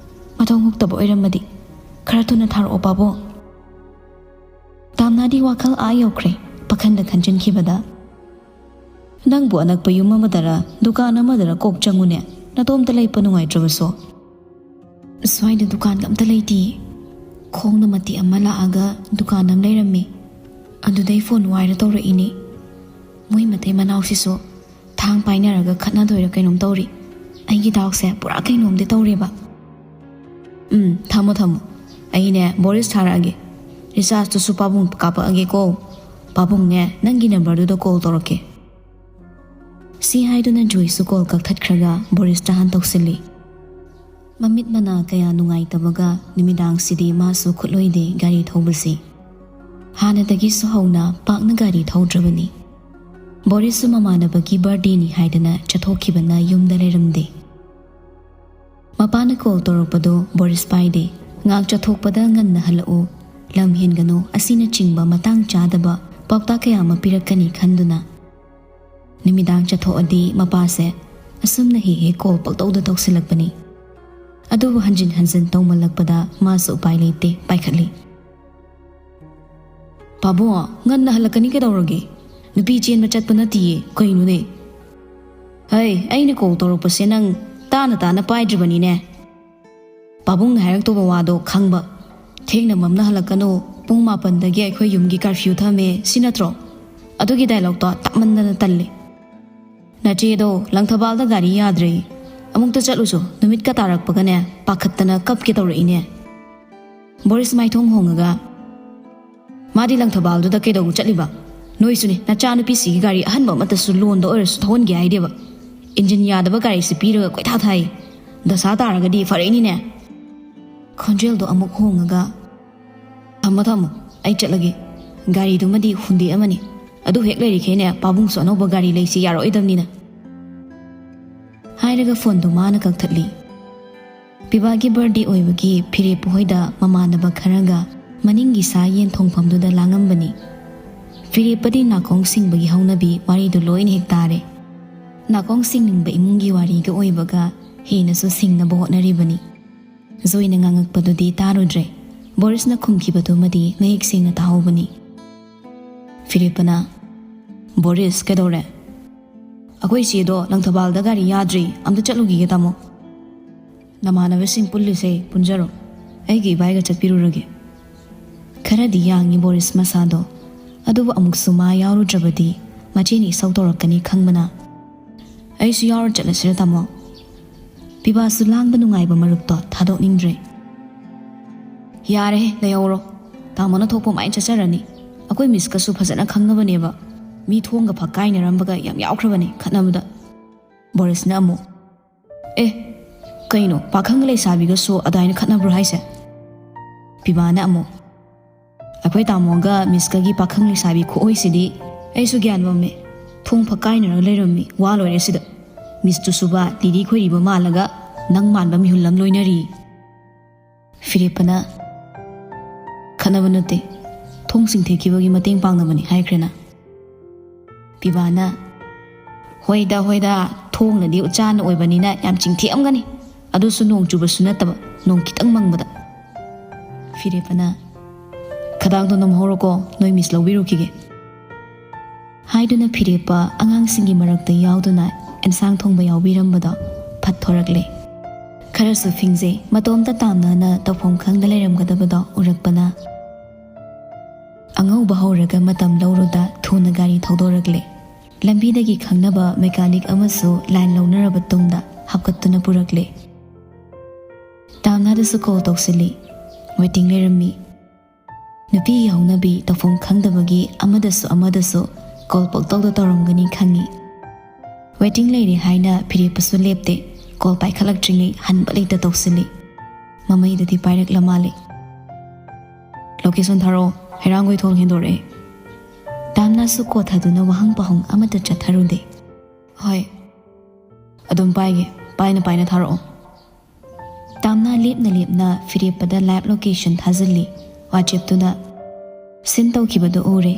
ꯃꯊꯣꯡ ꯍꯨꯛꯇꯕ ꯑꯣꯏꯔꯝꯃꯗꯤ꯫ ꯈꯔ ꯊꯨꯅ ꯊꯥꯔꯛꯑꯣ ꯄꯥꯕꯨꯡ꯫ ꯇꯥꯝꯅꯥꯗꯤ ꯋꯥꯈꯜ ꯑꯥ ꯌꯧꯈ꯭ꯔꯦ꯫ ꯄꯥꯈꯟꯗ ꯈꯟꯖꯤꯟꯈꯤꯕꯗ, "ꯅꯪꯕꯨ ꯑꯅꯛꯄ ꯌꯨꯝ ꯑꯃꯗꯔ ꯗꯨꯀꯥꯟ ꯑꯃꯗꯔ ꯀꯣꯛ ꯆꯪꯉꯨꯅꯦ, ꯅꯇꯣꯝꯇ ꯂꯩꯄ ꯅꯨꯡꯉꯥꯏꯇ꯭ꯔꯕꯁꯨ"꯫ "ꯁ꯭ꯋꯥꯏꯗ ꯗꯨꯀꯥꯟꯒ ꯑꯝꯇ ꯂꯩꯇꯤꯌꯦ꯫ ꯈꯣꯡꯅ ꯃꯇꯦꯛ ꯑꯃ ꯂꯥꯛꯑꯒ ꯗꯨꯀꯥꯟ ꯑꯃ ꯂꯩꯔꯝꯃꯦ꯫ ꯑꯗꯨꯗꯩ ꯐꯣꯟ ꯋꯥꯏꯔ ꯇꯧꯔꯛꯏꯅꯦ꯫ ꯃꯣꯏ ꯃꯇꯩ ꯃꯅꯥꯎꯁꯤꯁꯨ ꯊꯥꯡ ꯄꯥꯏꯅꯔꯒ ꯈꯠꯅꯗꯣꯏꯔ ꯀꯩꯅꯣꯝ ꯇꯧꯔꯤ꯫ ꯑꯩꯒꯤ ꯗꯥꯎꯁꯦ ꯄꯨꯔꯥ ꯀꯩꯅꯣꯝꯗꯤ ꯇꯧꯔꯦꯕ"꯫ "ꯎꯝ, ꯊꯝꯃꯣ, ꯊꯝꯃꯣ꯫ ꯑꯩꯅꯦ ꯕꯣꯔꯤꯁ ꯊꯥꯔꯛꯑꯒꯦ꯫ ꯔꯤꯆꯥꯔꯖꯇꯨꯁꯨ ꯄꯥꯕꯨꯡ ꯀꯥꯞꯄꯛꯑꯒꯦꯀꯣ꯫ ꯄꯥꯕꯨꯡꯅꯦ, ꯅꯪꯒꯤ ꯅꯝꯕꯔꯗꯨꯗ ꯀꯣꯜ ꯇꯧꯔꯛꯀꯦ"꯫ ꯁꯤ ꯍꯥꯏꯗꯨꯅ ꯖꯣꯏꯁꯁꯨ ꯀꯣꯜ ꯀꯛꯊꯠꯈ꯭ꯔꯒ ꯕꯣꯔꯤꯁꯇ ꯍꯥꯟ ꯇꯧꯁꯤꯜꯂꯤ꯫ ꯃꯃꯤꯠ ꯃꯅꯥ ꯀꯌꯥ ꯅꯨꯡꯉꯥꯏꯇꯕꯒ ꯅꯨꯃꯤꯗꯥꯡꯁꯤꯗꯤ ꯃꯥꯁꯨ ꯈꯨꯠꯂꯣꯏꯗꯦ ꯒꯥꯔꯤ ꯊꯧꯕꯁꯤ꯫ ꯍꯥꯟꯅꯗꯒꯤꯁꯨ ꯍꯧꯅ ꯄꯥꯛꯅ ꯒꯥꯔꯤ ꯊꯧꯗ꯭ꯔꯕꯅꯤ꯫ ꯕꯣꯔꯤꯁꯁꯨ ꯃꯃꯥꯟꯅꯕꯒꯤ ꯕꯥꯔꯗꯦꯅꯤ ꯍꯥꯏꯗꯅ ꯆꯠꯊꯣꯛꯈꯤꯕꯅ ꯌꯨꯝꯗ ꯂꯩꯔꯝꯗꯦ꯫ ꯃꯄꯥꯅ ꯀꯣꯜ ꯇꯧꯔꯛꯄꯗꯣ ꯕꯣꯔꯤꯁ ꯄꯥꯏꯗꯦ꯫ ꯉꯥꯛ ꯆꯠꯊꯣꯛꯄꯗ "ꯉꯟꯅ ꯍꯜꯂꯛꯎ, ꯂꯝ ꯍꯦꯟꯒꯅꯨ" ꯑꯁꯤꯅꯆꯤꯡꯕ ꯃꯇꯥꯡ ꯆꯥꯗꯕ ꯄꯥꯎꯇꯥꯛ ꯀꯌꯥ ꯑꯃ ꯄꯤꯔꯛꯀꯅꯤ ꯈꯟꯗꯨꯅ꯫ ꯅꯨꯃꯤꯗꯥꯡ ꯆꯠꯊꯣꯛꯑꯗꯤ ꯃꯄꯥꯁꯦ ꯑꯁꯨꯝꯅ ꯍꯦꯛ ꯍꯦꯛ ꯀꯣꯜ ꯄꯪꯇꯧꯗ ꯇꯧꯁꯤꯜꯂꯛꯄꯅꯤ꯫ ꯑꯗꯨꯕꯨ ꯍꯟꯖꯤꯟ ꯍꯟꯖꯤꯟ ꯇꯧꯃꯜꯂꯛꯄꯗ ꯃꯥꯁꯨ ꯎꯄꯥꯏ ꯂꯩꯇꯦ, ꯄꯥꯏꯈꯠꯂꯤ꯫ "ꯄꯥꯕꯨꯡ, ꯉꯟꯅ ꯍꯜꯂꯛꯀꯅꯤ ꯀꯩꯗꯧꯔꯒꯦ? ꯅꯨꯄꯤ ꯆꯦꯟꯕ ꯆꯠꯄ ꯅꯠꯇꯤꯌꯦ, ꯀꯩꯅꯣꯅꯦ?" "ꯍꯩ, ꯑꯩꯅ ꯀꯣꯜ ꯇꯧꯔꯛꯄꯁꯦ ꯅꯪ ꯇꯥꯅ ꯇꯥꯅ ꯄꯥꯏꯗ꯭ꯔꯤꯕꯅꯤꯅꯦ꯫ ꯄꯥꯕꯨꯡꯅ ꯍꯥꯏꯔꯛꯇꯧꯕ ꯋꯥꯗꯣ ꯈꯪꯕ꯫ ꯊꯦꯡꯅ ꯃꯝꯅ ꯍꯜꯂꯛꯀꯅꯨ, ꯄꯨꯡ ꯃꯥꯄꯟꯗꯒꯤ ꯑꯩꯈꯣꯏ ꯌꯨꯝꯒꯤ ꯀꯥꯔꯐ꯭ꯌꯨ ꯊꯝꯃꯦ, ꯁꯤ ꯅꯠꯇ꯭ꯔꯣ? ꯑꯗꯨꯒꯤ ꯗꯥꯏꯂꯣꯛꯇꯣ ꯇꯥꯃꯟꯗꯅ ꯇꯜꯂꯦ꯫ ꯅꯆꯦꯗꯣ ꯂꯪꯊꯕꯥꯜꯗ ꯒꯥꯔꯤ ꯌꯥꯗ꯭ꯔꯦ, ꯑꯃꯨꯛꯇ ꯆꯠꯂꯨꯁꯨ, ꯅꯨꯃꯤꯠꯀ ꯇꯥꯔꯛꯄꯒꯅꯦ ꯄꯥꯈꯠꯇꯅ ꯀꯞꯀꯦ ꯇꯧꯔꯛꯏꯅꯦ"꯫ ꯕꯣꯔꯤꯁ ꯃꯥꯏꯊꯣꯡ ꯍꯣꯡꯉꯒ, "ꯃꯥꯗꯤ ꯂꯪꯊꯕꯥꯜꯗꯨꯗ ꯀꯩꯗꯧꯕ ꯆꯠꯂꯤꯕ? ꯅꯣꯏꯁꯨꯅꯦ, ꯅꯆꯥꯅꯨꯄꯤꯁꯤꯒꯤ ꯒꯥꯔꯤ ꯑꯍꯟꯕ ꯑꯃꯠꯇꯁꯨ ꯂꯣꯟꯗ ꯑꯣꯏꯔꯁꯨ ꯊꯧꯍꯟꯒꯦ ꯍꯥꯏꯗꯦꯕ꯫ ꯏꯟꯖꯤꯟ ꯌꯥꯗꯕ ꯒꯥꯔꯤꯁꯤ ꯄꯤꯔꯒ ꯀꯣꯏꯊꯥ ꯊꯥꯏ꯫ ꯗꯁꯥ ꯇꯥꯔꯒꯗꯤ ꯐꯔꯛꯏꯅꯤꯅꯦ"꯫ ꯈꯣꯟꯖꯦꯜꯗꯣ ꯑꯃꯨꯛ ꯍꯣꯡꯉꯒ, "ꯊꯝꯃꯣ ꯊꯝꯃꯣ, ꯑꯩ ꯆꯠꯂꯒꯦ꯫ ꯒꯥꯔꯤꯗꯨꯃꯗꯤ ꯍꯨꯟꯗꯦꯛ ꯑꯃꯅꯤ꯫ ꯑꯗꯨ ꯍꯦꯛ ꯂꯩꯔꯤꯈꯩꯅꯦ ꯄꯥꯕꯨꯡꯁꯨ ꯑꯅꯧꯕ ꯒꯥꯔꯤ ꯂꯩꯁꯤ ꯌꯥꯔꯛꯑꯣꯏꯗꯕꯅꯤꯅ"꯫ ꯍꯥꯏꯔꯒ ꯐꯣꯟꯗꯨ ꯃꯥꯅ ꯀꯛꯊꯠꯂꯤ꯫ ꯄꯤꯕꯥꯒꯤ ꯕꯥꯔꯗꯦ ꯑꯣꯏꯕꯒꯤ ꯐꯤꯔꯦꯞꯄ ꯍꯣꯏꯗ ꯃꯃꯥꯟꯅꯕ ꯈꯔꯒ ꯃꯅꯤꯡꯒꯤ ꯁꯥ ꯌꯦꯟ ꯊꯣꯡꯐꯝꯗꯨꯗ ꯂꯥꯡꯉꯝꯕꯅꯤ꯫ ꯐꯤꯔꯦꯞꯄꯗꯤ ꯅꯥꯀꯣꯡ ꯁꯤꯡꯕꯒꯤ ꯍꯧꯅꯕꯤ ꯋꯥꯔꯤꯗꯨ ꯂꯣꯏꯅ ꯍꯦꯛ ꯇꯥꯔꯦ꯫ ꯅꯥꯀꯣꯡ ꯁꯤꯡꯅꯤꯡꯕ ꯏꯃꯨꯡꯒꯤ ꯋꯥꯔꯤꯒ ꯑꯣꯏꯕꯒ ꯍꯦꯟꯅꯁꯨ ꯁꯤꯡꯅꯕ ꯍꯣꯠꯅꯔꯤꯕꯅꯤ꯫ ꯖꯣꯏꯅ ꯉꯥꯡꯉꯛꯄꯗꯨꯗꯤ ꯇꯥꯔꯨꯗ꯭ꯔꯦ꯫ ꯕꯣꯔꯤꯁꯅ ꯈꯨꯝꯈꯤꯕꯗꯨꯃꯗꯤ ꯃꯌꯦꯛ ꯁꯦꯡꯅ ꯇꯥꯍꯧꯕꯅꯤ꯫ ꯐꯤꯔꯦꯞꯄꯅ, "ꯕꯣꯔꯤꯁ, ꯀꯩꯗꯧꯔꯦ?" "ꯑꯩꯈꯣꯏ ꯆꯦꯗꯣ ꯂꯪꯊꯕꯥꯜꯗ ꯒꯥꯔꯤ ꯌꯥꯗ꯭ꯔꯤ, ꯑꯝꯇ ꯆꯠꯂꯨꯈꯤꯒꯦ ꯇꯥꯃꯣ꯫ ꯅꯃꯥꯟꯅꯕꯁꯤꯡ ꯄꯨꯜꯂꯤꯁꯦ ꯄꯨꯟꯖꯔꯣ, ꯑꯩꯒꯤ ꯏꯕꯥꯏꯒ ꯆꯠꯄꯤꯔꯨꯔꯒꯦ"꯫ ꯈꯔꯗꯤ ꯌꯥꯡꯉꯤ ꯕꯣꯔꯤꯁ ꯃꯁꯥꯗꯣ, ꯑꯗꯨꯕꯨ ꯑꯃꯨꯛꯁꯨ ꯃꯥ ꯌꯥꯎꯔꯨꯗ꯭ꯔꯕꯗꯤ ꯃꯆꯦꯅ ꯏꯁꯧ ꯇꯧꯔꯛꯀꯅꯤ ꯈꯪꯕꯅ꯫ "ꯑꯩꯁꯨ ꯌꯥꯎꯔ ꯆꯠꯂꯁꯤꯔ ꯇꯥꯃꯣ?" ꯄꯤꯕꯥꯁꯨ ꯂꯥꯡꯕ ꯅꯨꯡꯉꯥꯏꯕ ꯃꯔꯨꯞꯇꯣ ꯊꯥꯗꯣꯛꯅꯤꯡꯗ꯭ꯔꯦ꯫ "ꯌꯥꯔꯦꯍꯦ, ꯂꯩꯍꯧꯔꯣ꯫ ꯇꯥꯃꯣꯅ ꯊꯣꯛꯄ ꯃꯥꯏꯅ ꯆꯠꯆꯔꯅꯤ꯫ ꯑꯩꯈꯣꯏ ꯃꯤꯁꯀꯁꯨ ꯐꯖꯅ ꯈꯪꯅꯕꯅꯦꯕ꯫ ꯃꯤ ꯊꯣꯡꯒ ꯐꯛ ꯀꯥꯏꯅꯔꯝꯕꯒ ꯌꯥꯝ ꯌꯥꯎꯈ꯭ꯔꯕꯅꯦ ꯈꯠꯅꯕꯗ"꯫ ꯕꯣꯔꯤꯁꯅ ꯑꯃꯨꯛ, "ꯑꯦ, ꯀꯩꯅꯣ, ꯄꯥꯈꯪ ꯂꯩꯁꯥꯕꯤꯒꯁꯨ ꯑꯗꯨꯃꯥꯏꯅ ꯈꯠꯅꯕ꯭ꯔꯣ ꯍꯥꯏꯁꯦ?" ꯄꯤꯕꯥꯅ ꯑꯃꯨꯛ, "ꯑꯩꯈꯣꯏ ꯇꯥꯃꯣꯒ ꯃꯤꯁꯀꯒꯤ ꯄꯥꯈꯪ ꯂꯩꯁꯥꯕꯤ ꯈꯨꯑꯣꯏꯁꯤꯗꯤ ꯑꯩꯁꯨ ꯒ꯭ꯌꯥꯟ ꯃꯝꯃꯦ꯫ ꯊꯣꯡ ꯐꯛ ꯀꯥꯏꯅꯔꯒ ꯂꯩꯔꯝꯃꯤ, ꯋꯥ ꯂꯣꯏꯔꯦ ꯁꯤꯗ꯫ ꯃꯤꯁꯇꯨꯁꯨꯕ ꯂꯤꯔꯤ ꯈꯣꯏꯔꯤꯕ ꯃꯥꯜꯂꯒ ꯅꯪ ꯃꯥꯟꯕ ꯃꯤꯍꯨꯜ ꯑꯃ ꯂꯣꯏꯅꯔꯤ"꯫ ꯐꯤꯔꯦꯞꯄꯅ, "ꯈꯠꯅꯕ ꯅꯠꯇꯦ, ꯊꯣꯡ ꯆꯤꯡꯊꯦꯛꯈꯤꯕꯒꯤ ꯃꯇꯦꯡ ꯄꯥꯡꯅꯕꯅꯤ" ꯍꯥꯏꯈ꯭ꯔꯦꯅ꯫ ꯄꯤꯕꯥꯅ, "ꯍꯣꯏꯗ, ꯍꯣꯏꯗ, ꯊꯣꯡꯅꯗꯤ ꯎꯆꯥꯟꯅ ꯑꯣꯏꯕꯅꯤꯅ ꯌꯥꯝ ꯆꯤꯡꯊꯦꯛꯑꯝꯒꯅꯤ꯫ ꯑꯗꯨꯁꯨ ꯅꯣꯡ ꯆꯨꯕꯁꯨ ꯅꯠꯇꯕ, ꯅꯣꯡ ꯈꯤꯇꯪ ꯃꯪꯕꯗ"꯫ ꯐꯤꯔꯦꯞꯄꯅ, "ꯈꯗꯥꯡꯗꯣ ꯅꯝꯍꯧꯔꯣꯀꯣ, ꯅꯣꯏ ꯃꯤꯁ ꯂꯧꯕꯤꯔꯨꯈꯤꯒꯦ" ꯍꯥꯏꯗꯨꯅ ꯐꯤꯔꯦꯞꯄ ꯑꯉꯥꯡꯁꯤꯡꯒꯤ ꯃꯔꯛꯇ ꯌꯥꯎꯗꯨꯅ ꯑꯦꯟꯁꯥꯡ ꯊꯣꯡꯕ ꯌꯥꯎꯕꯤꯔꯝꯕꯗꯣ ꯐꯠ ꯊꯣꯔꯛꯂꯦ꯫ ꯈꯔꯁꯨ ꯐꯤꯡꯖꯩ, ꯃꯇꯣꯝꯇ ꯇꯥꯝꯅꯅ ꯇꯧꯐꯝ ꯈꯪꯗ ꯂꯩꯔꯝꯒꯗꯕꯗꯣ ꯎꯔꯛꯄꯅ꯫ ꯑꯉꯧꯕ ꯍꯧꯔꯒ ꯃꯇꯝ ꯂꯧꯔꯨꯗ ꯊꯨꯅ ꯒꯥꯔꯤ ꯊꯧꯗꯣꯔꯛꯂꯦ꯫ ꯂꯝꯕꯤꯗꯒꯤ ꯈꯪꯅꯕ ꯃꯦꯀꯥꯅꯤꯛ ꯑꯃꯁꯨ ꯂꯥꯏꯟ ꯂꯧꯅꯔꯕ ꯇꯨꯡꯗ ꯍꯥꯞꯀꯠꯇꯨꯅ ꯄꯨꯔꯛꯂꯦ꯫ ꯇꯥꯝꯅꯥꯗꯁꯨ ꯀꯣꯜ ꯇꯧꯁꯤꯜꯂꯤ꯫ ꯋꯦꯇꯤꯡ ꯂꯩꯔꯝꯃꯤ꯫ ꯅꯨꯄꯤꯒꯤ ꯍꯧꯅꯕꯤ ꯇꯧꯐꯝ ꯈꯪꯗꯕꯒꯤ ꯑꯃꯗꯁꯨ ꯑꯃꯗꯁꯨ ꯀꯣꯜ ꯄꯪꯇꯧꯗ ꯇꯧꯔꯝꯒꯅꯤ ꯈꯪꯉꯤ꯫ ꯋꯦꯇꯤꯡ ꯂꯩꯔꯦ ꯍꯥꯏꯅ ꯐꯤꯔꯦꯞꯄꯁꯨ ꯂꯦꯞꯇꯦ꯫ ꯀꯣꯜ ꯄꯥꯏꯈꯠꯂꯛꯇ꯭ꯔꯤꯉꯩ ꯍꯟꯕ ꯂꯩꯇ ꯇꯧꯁꯤꯜꯂꯤ꯫ ꯃꯃꯩꯗꯗꯤ ꯄꯥꯏꯔꯛꯂ ꯃꯥꯜꯂꯦ꯫ "ꯂꯣꯀꯦꯁꯟ ꯊꯥꯔꯛꯑꯣ, ꯍꯩꯔꯥꯡꯒꯣꯏꯊꯣꯡ ꯍꯦꯟꯗꯣꯔꯛꯑꯦ"꯫ ꯇꯥꯝꯅꯥꯁꯨ ꯀꯣꯊꯗꯨꯅ ꯋꯥꯍꯪ ꯄꯥꯎꯍꯪ ꯑꯃꯠꯇ ꯆꯠꯊꯔꯨꯗꯦ꯫ "ꯍꯣꯏ, ꯑꯗꯨꯝ ꯄꯥꯏꯒꯦ, ꯄꯥꯏꯅ ꯄꯥꯏꯅ ꯊꯥꯔꯛꯑꯣ"꯫ Tamna ꯂꯦꯞꯅ ꯂꯦꯞꯅ ꯐꯤꯔꯦꯞꯄꯗ live location ꯊꯥꯖꯤꯜꯂꯤ꯫ ꯋꯥꯆꯦꯞꯇꯨꯗ ꯁꯤꯟ ꯇꯧꯈꯤꯕꯗꯨ ꯎꯔꯦ꯫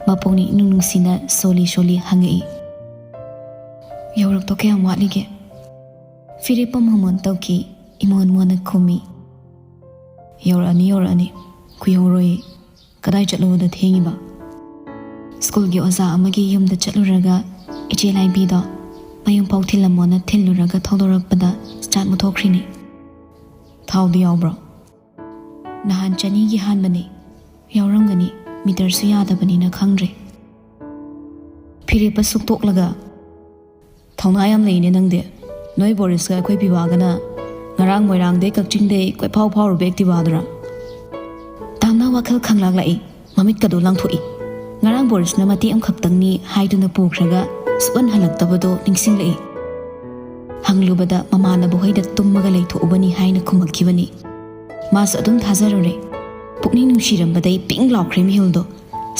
ꯃꯄꯨꯛꯅꯤꯡ ꯏꯅꯨꯡ ꯅꯨꯡꯁꯤꯅ ꯁꯣꯜꯂꯤ ꯁꯣꯜꯂꯤ ꯍꯪꯉꯛꯏ, "ꯌꯧꯔꯛꯇꯧ ꯀꯌꯥꯝ ꯋꯥꯠꯂꯤꯒꯦ?" ꯐꯤꯔꯦꯞꯄ ꯃꯣꯃꯣꯟ ꯇꯧꯈꯤ꯫ ꯏꯃꯣꯟ ꯃꯣꯟꯅ ꯈꯨꯝꯃꯤ, "ꯌꯧꯔꯛꯑꯅꯤ, ꯌꯧꯔꯛꯑꯅꯤ, ꯀꯨꯏꯍꯧꯔꯣꯏ꯫ ꯀꯗꯥꯏ ꯆꯠꯂꯨꯕꯗ ꯊꯦꯡꯉꯤꯕ?" "ꯁ꯭ꯀꯨꯜꯒꯤ ꯑꯣꯖꯥ ꯑꯃꯒꯤ ꯌꯨꯝꯗ ꯆꯠꯂꯨꯔꯒ ꯏꯆꯦ ꯂꯥꯏꯕꯤꯗꯣ ꯃꯌꯨꯝ ꯐꯥꯎ ꯊꯤꯜꯂꯝꯃꯣꯅ ꯊꯤꯜꯂꯨꯔꯒ ꯊꯧꯗꯣꯔꯛꯄꯗ ꯁ꯭ꯇꯥꯔꯠ ꯃꯨꯠꯊꯣꯛꯈ꯭ꯔꯤꯅꯤ"꯫ "ꯊꯥꯎꯗꯤ ꯌꯥꯎꯕ꯭ꯔꯣ?" "ꯅꯍꯥꯟ ꯆꯅꯤꯒꯤ ꯍꯥꯟꯕꯅꯤ, ꯌꯥꯎꯔꯝꯒꯅꯤ, ꯃꯤꯇꯔꯁꯨ ꯌꯥꯗꯕꯅꯤꯅ ꯈꯪꯗ꯭ꯔꯦ"꯫ ꯐꯤꯔꯦꯞꯄ ꯁꯨꯛꯇꯣꯛꯂꯒ, "ꯊꯧꯅꯥ ꯌꯥꯝ ꯂꯩꯅꯦ ꯅꯪꯗꯤ꯫ ꯅꯣꯏ ꯕꯣꯔꯤꯁꯀ ꯑꯩꯈꯣꯏ ꯄꯤꯕꯥꯒꯅ ꯉꯔꯥꯡ ꯃꯣꯏꯔꯥꯡꯗꯩ ꯀꯛꯆꯤꯡꯗꯩ ꯀꯣꯏꯐꯥꯎ ꯐꯥꯎꯔꯨꯕ ꯑꯦꯛꯇꯤꯚꯥꯗꯨꯔꯥ?" ꯇꯥꯝꯅꯥ ꯋꯥꯈꯜ ꯈꯪꯂꯥꯛꯂꯛꯏ꯫ ꯃꯃꯤꯠꯀꯗꯣ ꯂꯥꯡꯊꯣꯛꯏ꯫ ꯉꯔꯥꯡ ꯕꯣꯔꯤꯁꯅ ꯃꯇꯦꯛ ꯑꯃꯈꯛꯇꯪꯅꯤ ꯍꯥꯏꯗꯨꯅ ꯄꯨꯈ꯭ꯔꯒ ꯁꯨꯛꯍꯟ ꯍꯜꯂꯛꯇꯕꯗꯣ ꯅꯤꯡꯁꯤꯡꯂꯛꯏ꯫ ꯍꯪꯂꯨꯕꯗ ꯃꯃꯥꯟꯅꯕ ꯍꯣꯏꯗ ꯇꯨꯝꯃꯒ ꯂꯩꯊꯣꯛꯎꯕꯅꯤ ꯍꯥꯏꯅ ꯈꯨꯝꯃꯛꯈꯤꯕꯅꯤ꯫ ꯃꯥꯁꯨ ꯑꯗꯨꯝ ꯊꯥꯖꯔꯨꯔꯦ꯫ ꯄꯨꯛꯅꯤꯡ ꯅꯨꯡꯁꯤꯔꯝꯕꯗꯩ ꯄꯤꯡ ꯂꯥꯎꯈ꯭ꯔꯦ ꯃꯤꯍꯨꯜꯗꯣ꯫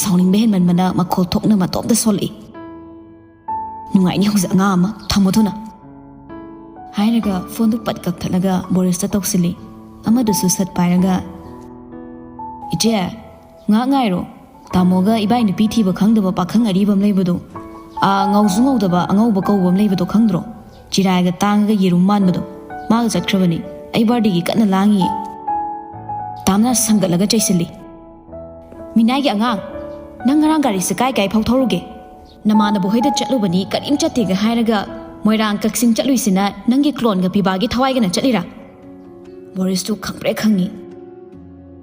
ꯁꯥꯎꯅꯤꯡꯕ ꯍꯦꯟꯃꯟꯕꯅ ꯃꯈꯣꯜ ꯊꯣꯛꯅ ꯃꯇꯣꯝꯇ ꯁꯣꯜꯂꯛꯏ꯫ "ꯅꯨꯡꯉꯥꯏꯅꯤ ꯍꯧꯖꯤꯛ ꯑꯉꯥꯡ ꯑꯃ, ꯊꯝꯃꯨ ꯊꯨꯅ" ꯍꯥꯏꯔꯒ ꯐꯣꯟꯗꯨ ꯄꯠ ꯀꯛꯊꯠꯂꯒ ꯕꯣꯔꯤꯁꯇ ꯇꯧꯁꯤꯜꯂꯤ꯫ ꯑꯃꯗꯨꯁꯨ ꯁꯠ ꯄꯥꯏꯔꯒ, "ꯏꯆꯦ, ꯉꯥꯏꯍꯥꯛ ꯉꯥꯏꯔꯣ꯫ ꯇꯥꯃꯣꯒ ꯏꯕꯥꯏ ꯅꯨꯄꯤ ꯊꯤꯕ ꯈꯪꯗꯕ ꯄꯥꯈꯪ ꯑꯔꯤꯕ ꯑꯃ ꯂꯩꯕꯗꯣ, ꯑꯥ, ꯉꯧꯁꯨ ꯉꯧꯗꯕ ꯑꯉꯧꯕ ꯀꯧꯕ ꯑꯃ ꯂꯩꯕꯗꯣ ꯈꯪꯗ꯭ꯔꯣ? ꯆꯤꯔꯥꯏꯒ ꯇꯥꯡꯉꯒ ꯌꯦꯔꯨꯝ ꯃꯥꯟꯕꯗꯣ꯫ ꯃꯥꯒ ꯆꯠꯈ꯭ꯔꯕꯅꯤ꯫ ꯑꯩ ꯕꯥꯔꯗꯦꯒꯤ ꯀꯟꯅ ꯂꯥꯡꯉꯤꯌꯦ"꯫ ꯇꯥꯝꯅ ꯁꯪꯒꯠꯂꯒ ꯆꯩꯁꯤꯜꯂꯤ, "ꯃꯤꯅꯥꯏꯒꯤ ꯑꯉꯥꯡ, ꯅꯪ ꯉꯔꯥꯡ ꯒꯥꯔꯤꯁꯦ ꯀꯥꯏ ꯀꯥꯏ ꯐꯥꯎ ꯊꯧꯔꯨꯒꯦ? ꯅꯃꯥꯟꯅꯕ ꯍꯣꯏꯗ ꯆꯠꯂꯨꯕꯅꯤ, ꯀꯔꯤꯝ ꯆꯠꯇꯦꯒ ꯍꯥꯏꯔꯒ ꯃꯣꯏꯔꯥꯡ ꯀꯛꯆꯤꯡ ꯆꯠꯂꯨꯏꯁꯤꯅ ꯅꯪꯒꯤ ꯀ꯭ꯂꯣꯟꯒ ꯄꯤꯕꯥꯒꯤ ꯊꯋꯥꯏꯒꯅ ꯆꯠꯂꯤꯔꯥ?" ꯕꯣꯔꯤꯁꯇꯨ ꯈꯪꯄ꯭ꯔꯦꯛ ꯈꯪꯉꯤ꯫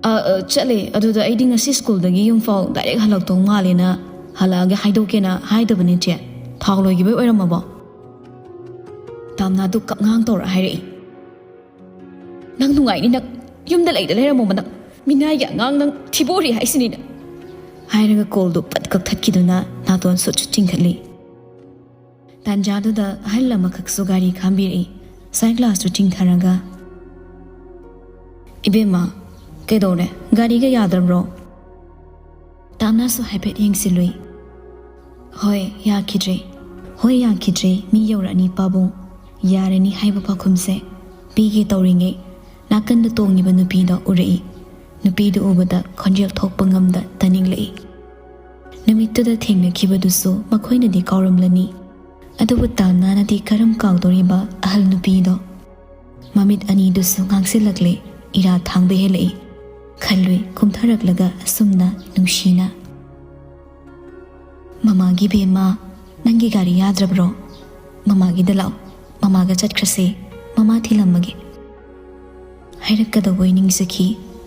"ꯑ, ꯑ, ꯆꯠꯂꯦ꯫ ꯑꯗꯨꯗ ꯑꯩꯗꯤ ꯉꯁꯤ ꯁ꯭ꯀꯨꯜꯗꯒꯤ ꯌꯨꯝꯐꯥꯎ ꯗꯥꯏꯔꯦꯛ ꯍꯜꯂꯛꯇꯧ ꯃꯥꯜꯂꯦꯅ ꯍꯜꯂꯛꯑꯒ ꯍꯥꯏꯗꯣꯛꯀꯦꯅ ꯍꯥꯏꯗꯕꯅꯤ, ꯆꯦ꯫ ꯊꯥꯎ ꯂꯣꯏꯈꯤꯕꯩ ꯑꯣꯏꯔꯝꯃꯕꯣ?" ꯇꯥꯝꯅꯥꯗꯨ ꯀꯞꯉꯥꯡ ꯇꯧꯔ ꯍꯥꯏꯔꯛꯏ꯫ "ꯅꯪ ꯅꯨꯡꯉꯥꯏꯅꯤ ꯅꯪ꯫ ꯌꯨꯝꯗ ꯂꯩꯗ ꯂꯩꯔꯝꯃꯣꯕ ꯅꯪ꯫ ꯃꯤꯅꯥꯏꯒꯤ ꯑꯉꯥꯡ ꯅꯪ ꯊꯤꯕꯣꯔꯤ ꯍꯥꯏꯁꯤꯅꯤ ꯅꯪ"꯫ ꯍꯥꯏꯔꯒ ꯀꯣꯜꯗꯨ ꯄꯠ ꯀꯛꯊꯠꯈꯤꯗꯨꯅ ꯅꯥꯇꯣꯟ ꯁꯨꯠ ꯁꯨꯠ ꯆꯤꯡꯈꯠꯂꯤ꯫ ꯇꯥꯟꯖꯥꯗꯨꯗ ꯑꯍꯜ ꯑꯃꯈꯛꯁꯨ ꯒꯥꯔꯤ ꯈꯥꯝꯕꯤꯔꯛꯏ꯫ ꯁꯟ ꯒ꯭ꯂꯥꯁꯇꯨ ꯆꯤꯡꯊꯔꯒ, "ꯏꯕꯦꯝꯃ, "ꯀꯩꯗꯧꯔꯦ? ꯒꯥꯔꯤꯒ ꯌꯥꯗ꯭ꯔꯕ꯭ꯔꯣ?" ꯇꯥꯝꯅꯥꯁꯨ ꯍꯥꯏꯐꯦꯠ ꯌꯦꯡꯁꯤꯜꯂꯨꯏ꯫ "ꯍꯣꯏ, ꯌꯥꯈꯤꯗ꯭ꯔꯦ꯫ ꯍꯣꯏ, ꯌꯥꯈꯤꯗ꯭ꯔꯦ꯫ ꯃꯤ ꯌꯧꯔꯛꯑꯅꯤ, ꯄꯥꯕꯨꯡ꯫ ꯌꯥꯔꯅꯤ" ꯍꯥꯏꯕ ꯄꯥꯎꯈꯨꯝꯁꯦ ꯄꯤꯒꯦ ꯇꯧꯔꯤꯉꯩ, ꯅꯥꯀꯟꯗ ꯇꯣꯡꯉꯤꯕ ꯅꯨꯄꯤꯗꯣ ꯎꯔꯛꯏ꯫ ꯅꯨꯄꯤꯗꯨ ꯎꯕꯗ ꯈꯣꯟꯖꯦꯜ ꯊꯣꯛꯄ ꯉꯝꯗ ꯇꯥꯅꯤꯡꯂꯛꯏ꯫ ꯅꯨꯃꯤꯠꯇꯨꯗ ꯊꯦꯡꯅꯈꯤꯕꯗꯨꯁꯨ ꯃꯈꯣꯏꯅꯗꯤ ꯀꯥꯎꯔꯝꯂꯅꯤ, ꯑꯗꯨꯕꯨ ꯇꯥꯝꯅꯥꯅꯗꯤ ꯀꯔꯝ ꯀꯥꯎꯗꯣꯔꯤꯕ ꯑꯍꯜ ꯅꯨꯄꯤꯗꯣ? ꯃꯃꯤꯠ ꯑꯅꯤꯗꯨꯁꯨ ꯉꯥꯡꯁꯤꯜꯂꯛꯂꯦ, ꯏꯔꯥ ꯊꯥꯡꯕ ꯍꯦꯜꯂꯛꯏ꯫ ꯈꯜꯂꯨꯏ, ꯀꯨꯝꯊꯔꯛꯂꯒ ꯑꯁꯨꯝꯅ ꯅꯨꯡꯁꯤꯅ, "ꯃꯃꯥꯒꯤ ꯕꯦꯝꯃ, ꯅꯪꯒꯤ ꯒꯥꯔꯤ ꯌꯥꯗ꯭ꯔꯕ꯭ꯔꯣ? ꯃꯃꯥꯒꯤꯗ ꯂꯥꯛꯑꯣ, ꯃꯃꯥꯒ ꯆꯠꯈ꯭ꯔꯁꯦ, ꯃꯃꯥ ꯊꯤꯜꯂꯝꯃꯒꯦ" ꯍꯥꯏꯔꯛꯀꯗꯧꯕꯩ ꯅꯤꯡꯖꯈꯤ꯫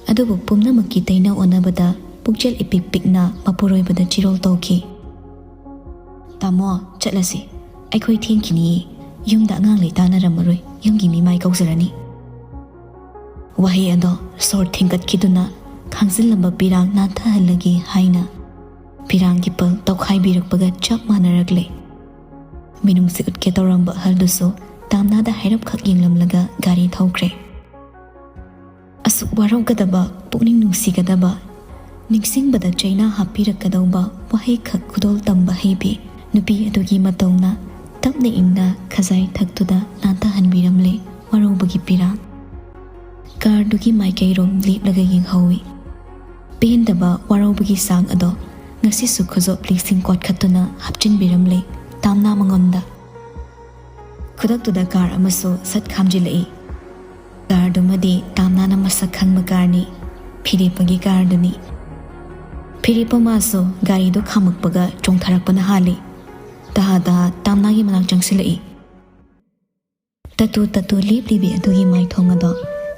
ꯑꯗꯨꯕꯨ ꯄꯨꯝꯅꯃꯛꯀꯤ ꯇꯩꯅ ꯑꯣꯟꯅꯕꯗ ꯄꯨꯛꯆꯦꯜ ꯏꯄꯤꯛ ꯄꯤꯛꯅ ꯃꯄꯨꯔꯣꯏꯕꯗ ꯆꯤꯔꯣꯜ ꯇꯧꯈꯤ꯫ "ꯇꯥꯃꯣ, ꯆꯠꯂꯁꯤ꯫ ꯑꯩꯈꯣꯏ ꯊꯦꯡꯈꯤꯅꯤꯌꯦ꯫ ꯌꯨꯝꯗ ꯑꯉꯥꯡ ꯂꯩ ꯇꯥꯟꯅꯔꯝꯃꯔꯣꯏ꯫ ꯌꯨꯝꯒꯤ ꯃꯤꯃꯥꯏ ꯀꯧꯖꯔꯅꯤ"꯫ ꯋꯥꯍꯩ ꯑꯗꯣ ꯁꯣꯔ ꯊꯤꯡꯒꯠꯈꯤꯗꯨꯅ ꯈꯥꯡꯖꯤꯜꯂꯝꯕ ꯄꯤꯔꯥꯡ ꯅꯥꯟꯊꯍꯜꯂꯒꯦ ꯍꯥꯏꯅ ꯄꯤꯔꯥꯡꯒꯤ ꯄꯜ ꯇꯧꯈꯥꯏꯕꯤꯔꯛꯄꯒ ꯆꯞ ꯃꯥꯟꯅꯔꯛꯂꯦ꯫ ꯃꯤꯅꯨꯡꯁꯤ ꯎꯠꯀꯦ ꯇꯧꯔꯝꯕ ꯑꯍꯜꯗꯨꯁꯨ ꯇꯥꯝꯅꯥꯗ ꯍꯥꯏꯔꯞꯈꯛ ꯌꯦꯡꯂꯝꯂꯒ ꯒꯥꯔꯤ ꯊꯧꯈ꯭ꯔꯦ꯫ ꯑꯁꯨꯛ ꯋꯥꯔꯧꯒꯗꯕ, ꯄꯨꯛꯅꯤꯡ ꯅꯨꯡꯁꯤꯒꯗꯕ, ꯅꯤꯡꯁꯤꯡꯕꯗ ꯆꯩꯅꯥ ꯍꯥꯞꯄꯤꯔꯛꯀꯗꯧꯕ ꯋꯥꯍꯩꯈꯛ ꯈꯨꯗꯣꯜ ꯇꯝꯕ ꯍꯩꯕꯤ ꯅꯨꯄꯤ ꯑꯗꯨꯒꯤ ꯃꯇꯧꯅ ꯇꯞꯅ ꯏꯪꯅ ꯈꯖꯥꯏ ꯊꯛꯇꯨꯗ ꯅꯥꯟꯊꯍꯟꯕꯤꯔꯝꯂꯦ ꯋꯥꯔꯧꯕꯒꯤ ꯄꯤꯔꯥꯡ꯫ ꯀꯥꯔꯗꯨꯒꯤ ꯃꯥꯏꯀꯩꯔꯣꯝ ꯂꯦꯞꯂꯒ ꯌꯦꯡꯍꯧꯏ꯫ ꯄꯦꯟꯗꯕ ꯋꯥꯔꯧꯕꯒꯤ ꯆꯥꯡ ꯑꯗꯣ ꯉꯁꯤꯁꯨ ꯈꯨꯖꯣꯞ ꯂꯤꯛꯁꯤꯡ ꯀꯣꯠꯈꯠꯇꯨꯅ ꯍꯥꯞꯆꯤꯟꯕꯤꯔꯝꯂꯦ ꯇꯥꯝꯅꯥ ꯃꯉꯣꯟꯗ꯫ ꯈꯨꯗꯛꯇꯨꯗ ꯀꯥꯔ ꯑꯃꯁꯨ ꯁꯠ ꯈꯥꯝꯖꯤꯜꯂꯛꯏ꯫ ꯀꯥꯔꯗꯨꯃꯗꯤ ꯇꯥꯝꯅꯥꯅ ꯃꯁꯛ ꯈꯪꯕ ꯀꯥꯔꯅꯤ, ꯐꯤꯔꯦꯞꯄꯒꯤ ꯀꯥꯔꯗꯨꯅꯤ꯫ ꯐꯤꯔꯦꯞꯄ ꯃꯥꯁꯨ ꯒꯥꯔꯤꯗꯨ ꯈꯥꯝꯃꯛꯄꯒ ꯆꯣꯡꯊꯔꯛꯄꯅ ꯍꯥꯜꯂꯤ꯫ ꯇꯍꯥ ꯇꯍꯥ ꯇꯥꯝꯅꯥꯒꯤ ꯃꯅꯥꯛ ꯆꯪꯁꯤꯜꯂꯛꯏ꯫ ꯇꯠꯇꯨ ꯇꯠꯇꯨ ꯂꯦꯞꯂꯤꯕꯤ ꯑꯗꯨꯒꯤ ꯃꯥꯏꯊꯣꯡ ꯑꯗꯣ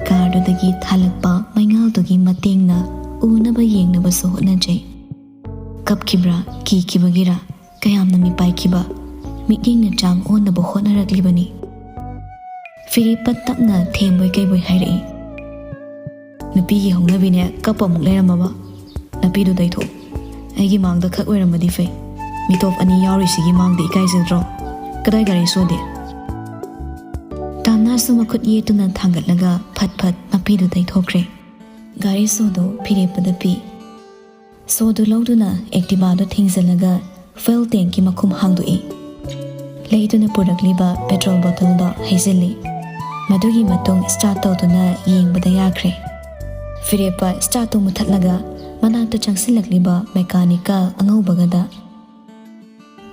ꯀꯥꯔꯗꯨꯗꯒꯤ ꯊꯥꯜꯂꯛꯄ ꯃꯩꯉꯥꯜꯗꯨꯒꯤ ꯃꯇꯦꯡꯅ ꯎꯅꯕ ꯌꯦꯡꯅꯕꯁꯨ ꯍꯣꯠꯅꯖꯩ꯫ ꯀꯞꯈꯤꯕ꯭ꯔꯥ, ꯀꯤꯈꯤꯕꯒꯤꯔꯥ, ꯀꯌꯥꯝꯅ ꯃꯤꯄꯥꯏꯈꯤꯕ ꯃꯤꯠꯌꯦꯡꯅ ꯆꯥꯡ ꯑꯣꯟꯅꯕ ꯍꯣꯠꯅꯔꯛꯂꯤꯕꯅꯤ꯫ ꯐꯤꯔꯦꯞꯄ ꯇꯞꯅ ꯊꯦꯝꯕꯣꯏ ꯀꯩꯕꯣꯏ ꯍꯥꯏꯔꯛꯏ꯫ "ꯅꯨꯄꯤꯒꯤ ꯍꯧꯅꯕꯤꯅꯦ, ꯀꯞꯄ ꯑꯃꯨꯛ ꯂꯩꯔꯝꯃꯕ? ꯅꯥꯄꯤꯗꯨ ꯇꯩꯊꯣꯛꯎ꯫ ꯑꯩꯒꯤ ꯃꯥꯡꯗ ꯈꯛ ꯑꯣꯏꯔꯝꯃꯗꯤ ꯐꯩ꯫ ꯃꯤꯇꯣꯞ ꯑꯅꯤ ꯌꯥꯎꯔꯤꯁꯤꯒꯤ ꯃꯥꯡꯗ ꯏꯀꯥꯏꯖꯗ꯭ꯔꯣ? ꯀꯗꯥꯏ ꯒꯥꯔꯤ ꯁꯣꯗꯦ?" ꯇꯥꯝꯅꯥꯁꯨ ꯃꯈꯨꯠ ꯌꯦꯠꯇꯨꯅ ꯊꯥꯡꯒꯠꯂꯒ ꯐꯠ ꯐꯠ ꯅꯥꯄꯤꯗꯨ ꯇꯩꯊꯣꯛꯈ꯭ꯔꯦ꯫ ꯒꯥꯔꯤ ꯁꯣꯗꯨ ꯐꯤꯔꯦꯞꯄꯗ ꯄꯤ꯫ ꯁꯣꯗꯨ ꯂꯧꯗꯨꯅ ꯑꯦꯛꯇꯤꯚꯥꯗꯨ ꯊꯤꯡꯖꯤꯜꯂꯒ ꯐ꯭ꯌꯨꯜ ꯇꯦꯡꯀꯤ ꯃꯈꯨꯝ ꯍꯥꯡꯗꯣꯛꯏ꯫ ꯂꯩꯗꯨꯅ ꯄꯨꯔꯛꯂꯤꯕ ꯄꯦꯇ꯭ꯔꯣꯜ ꯕꯣꯇꯜꯗꯣ ꯍꯩꯖꯤꯜꯂꯤ꯫ ꯃꯗꯨꯒꯤ ꯃꯇꯨꯡ ꯁ꯭ꯇꯥꯔꯠ ꯇꯧꯗꯨꯅ ꯌꯦꯡꯕꯗ ꯌꯥꯈ꯭ꯔꯦ꯫ ꯐꯤꯔꯦꯞꯄ ꯁ꯭ꯇꯥꯔꯠꯇꯨ ꯃꯨꯊꯠꯂꯒ ꯃꯅꯥꯛꯇ ꯆꯪꯁꯤꯜꯂꯛꯂꯤꯕ ꯃꯦꯀꯥꯅꯤꯛꯀ ꯑꯉꯧꯕꯒꯗ,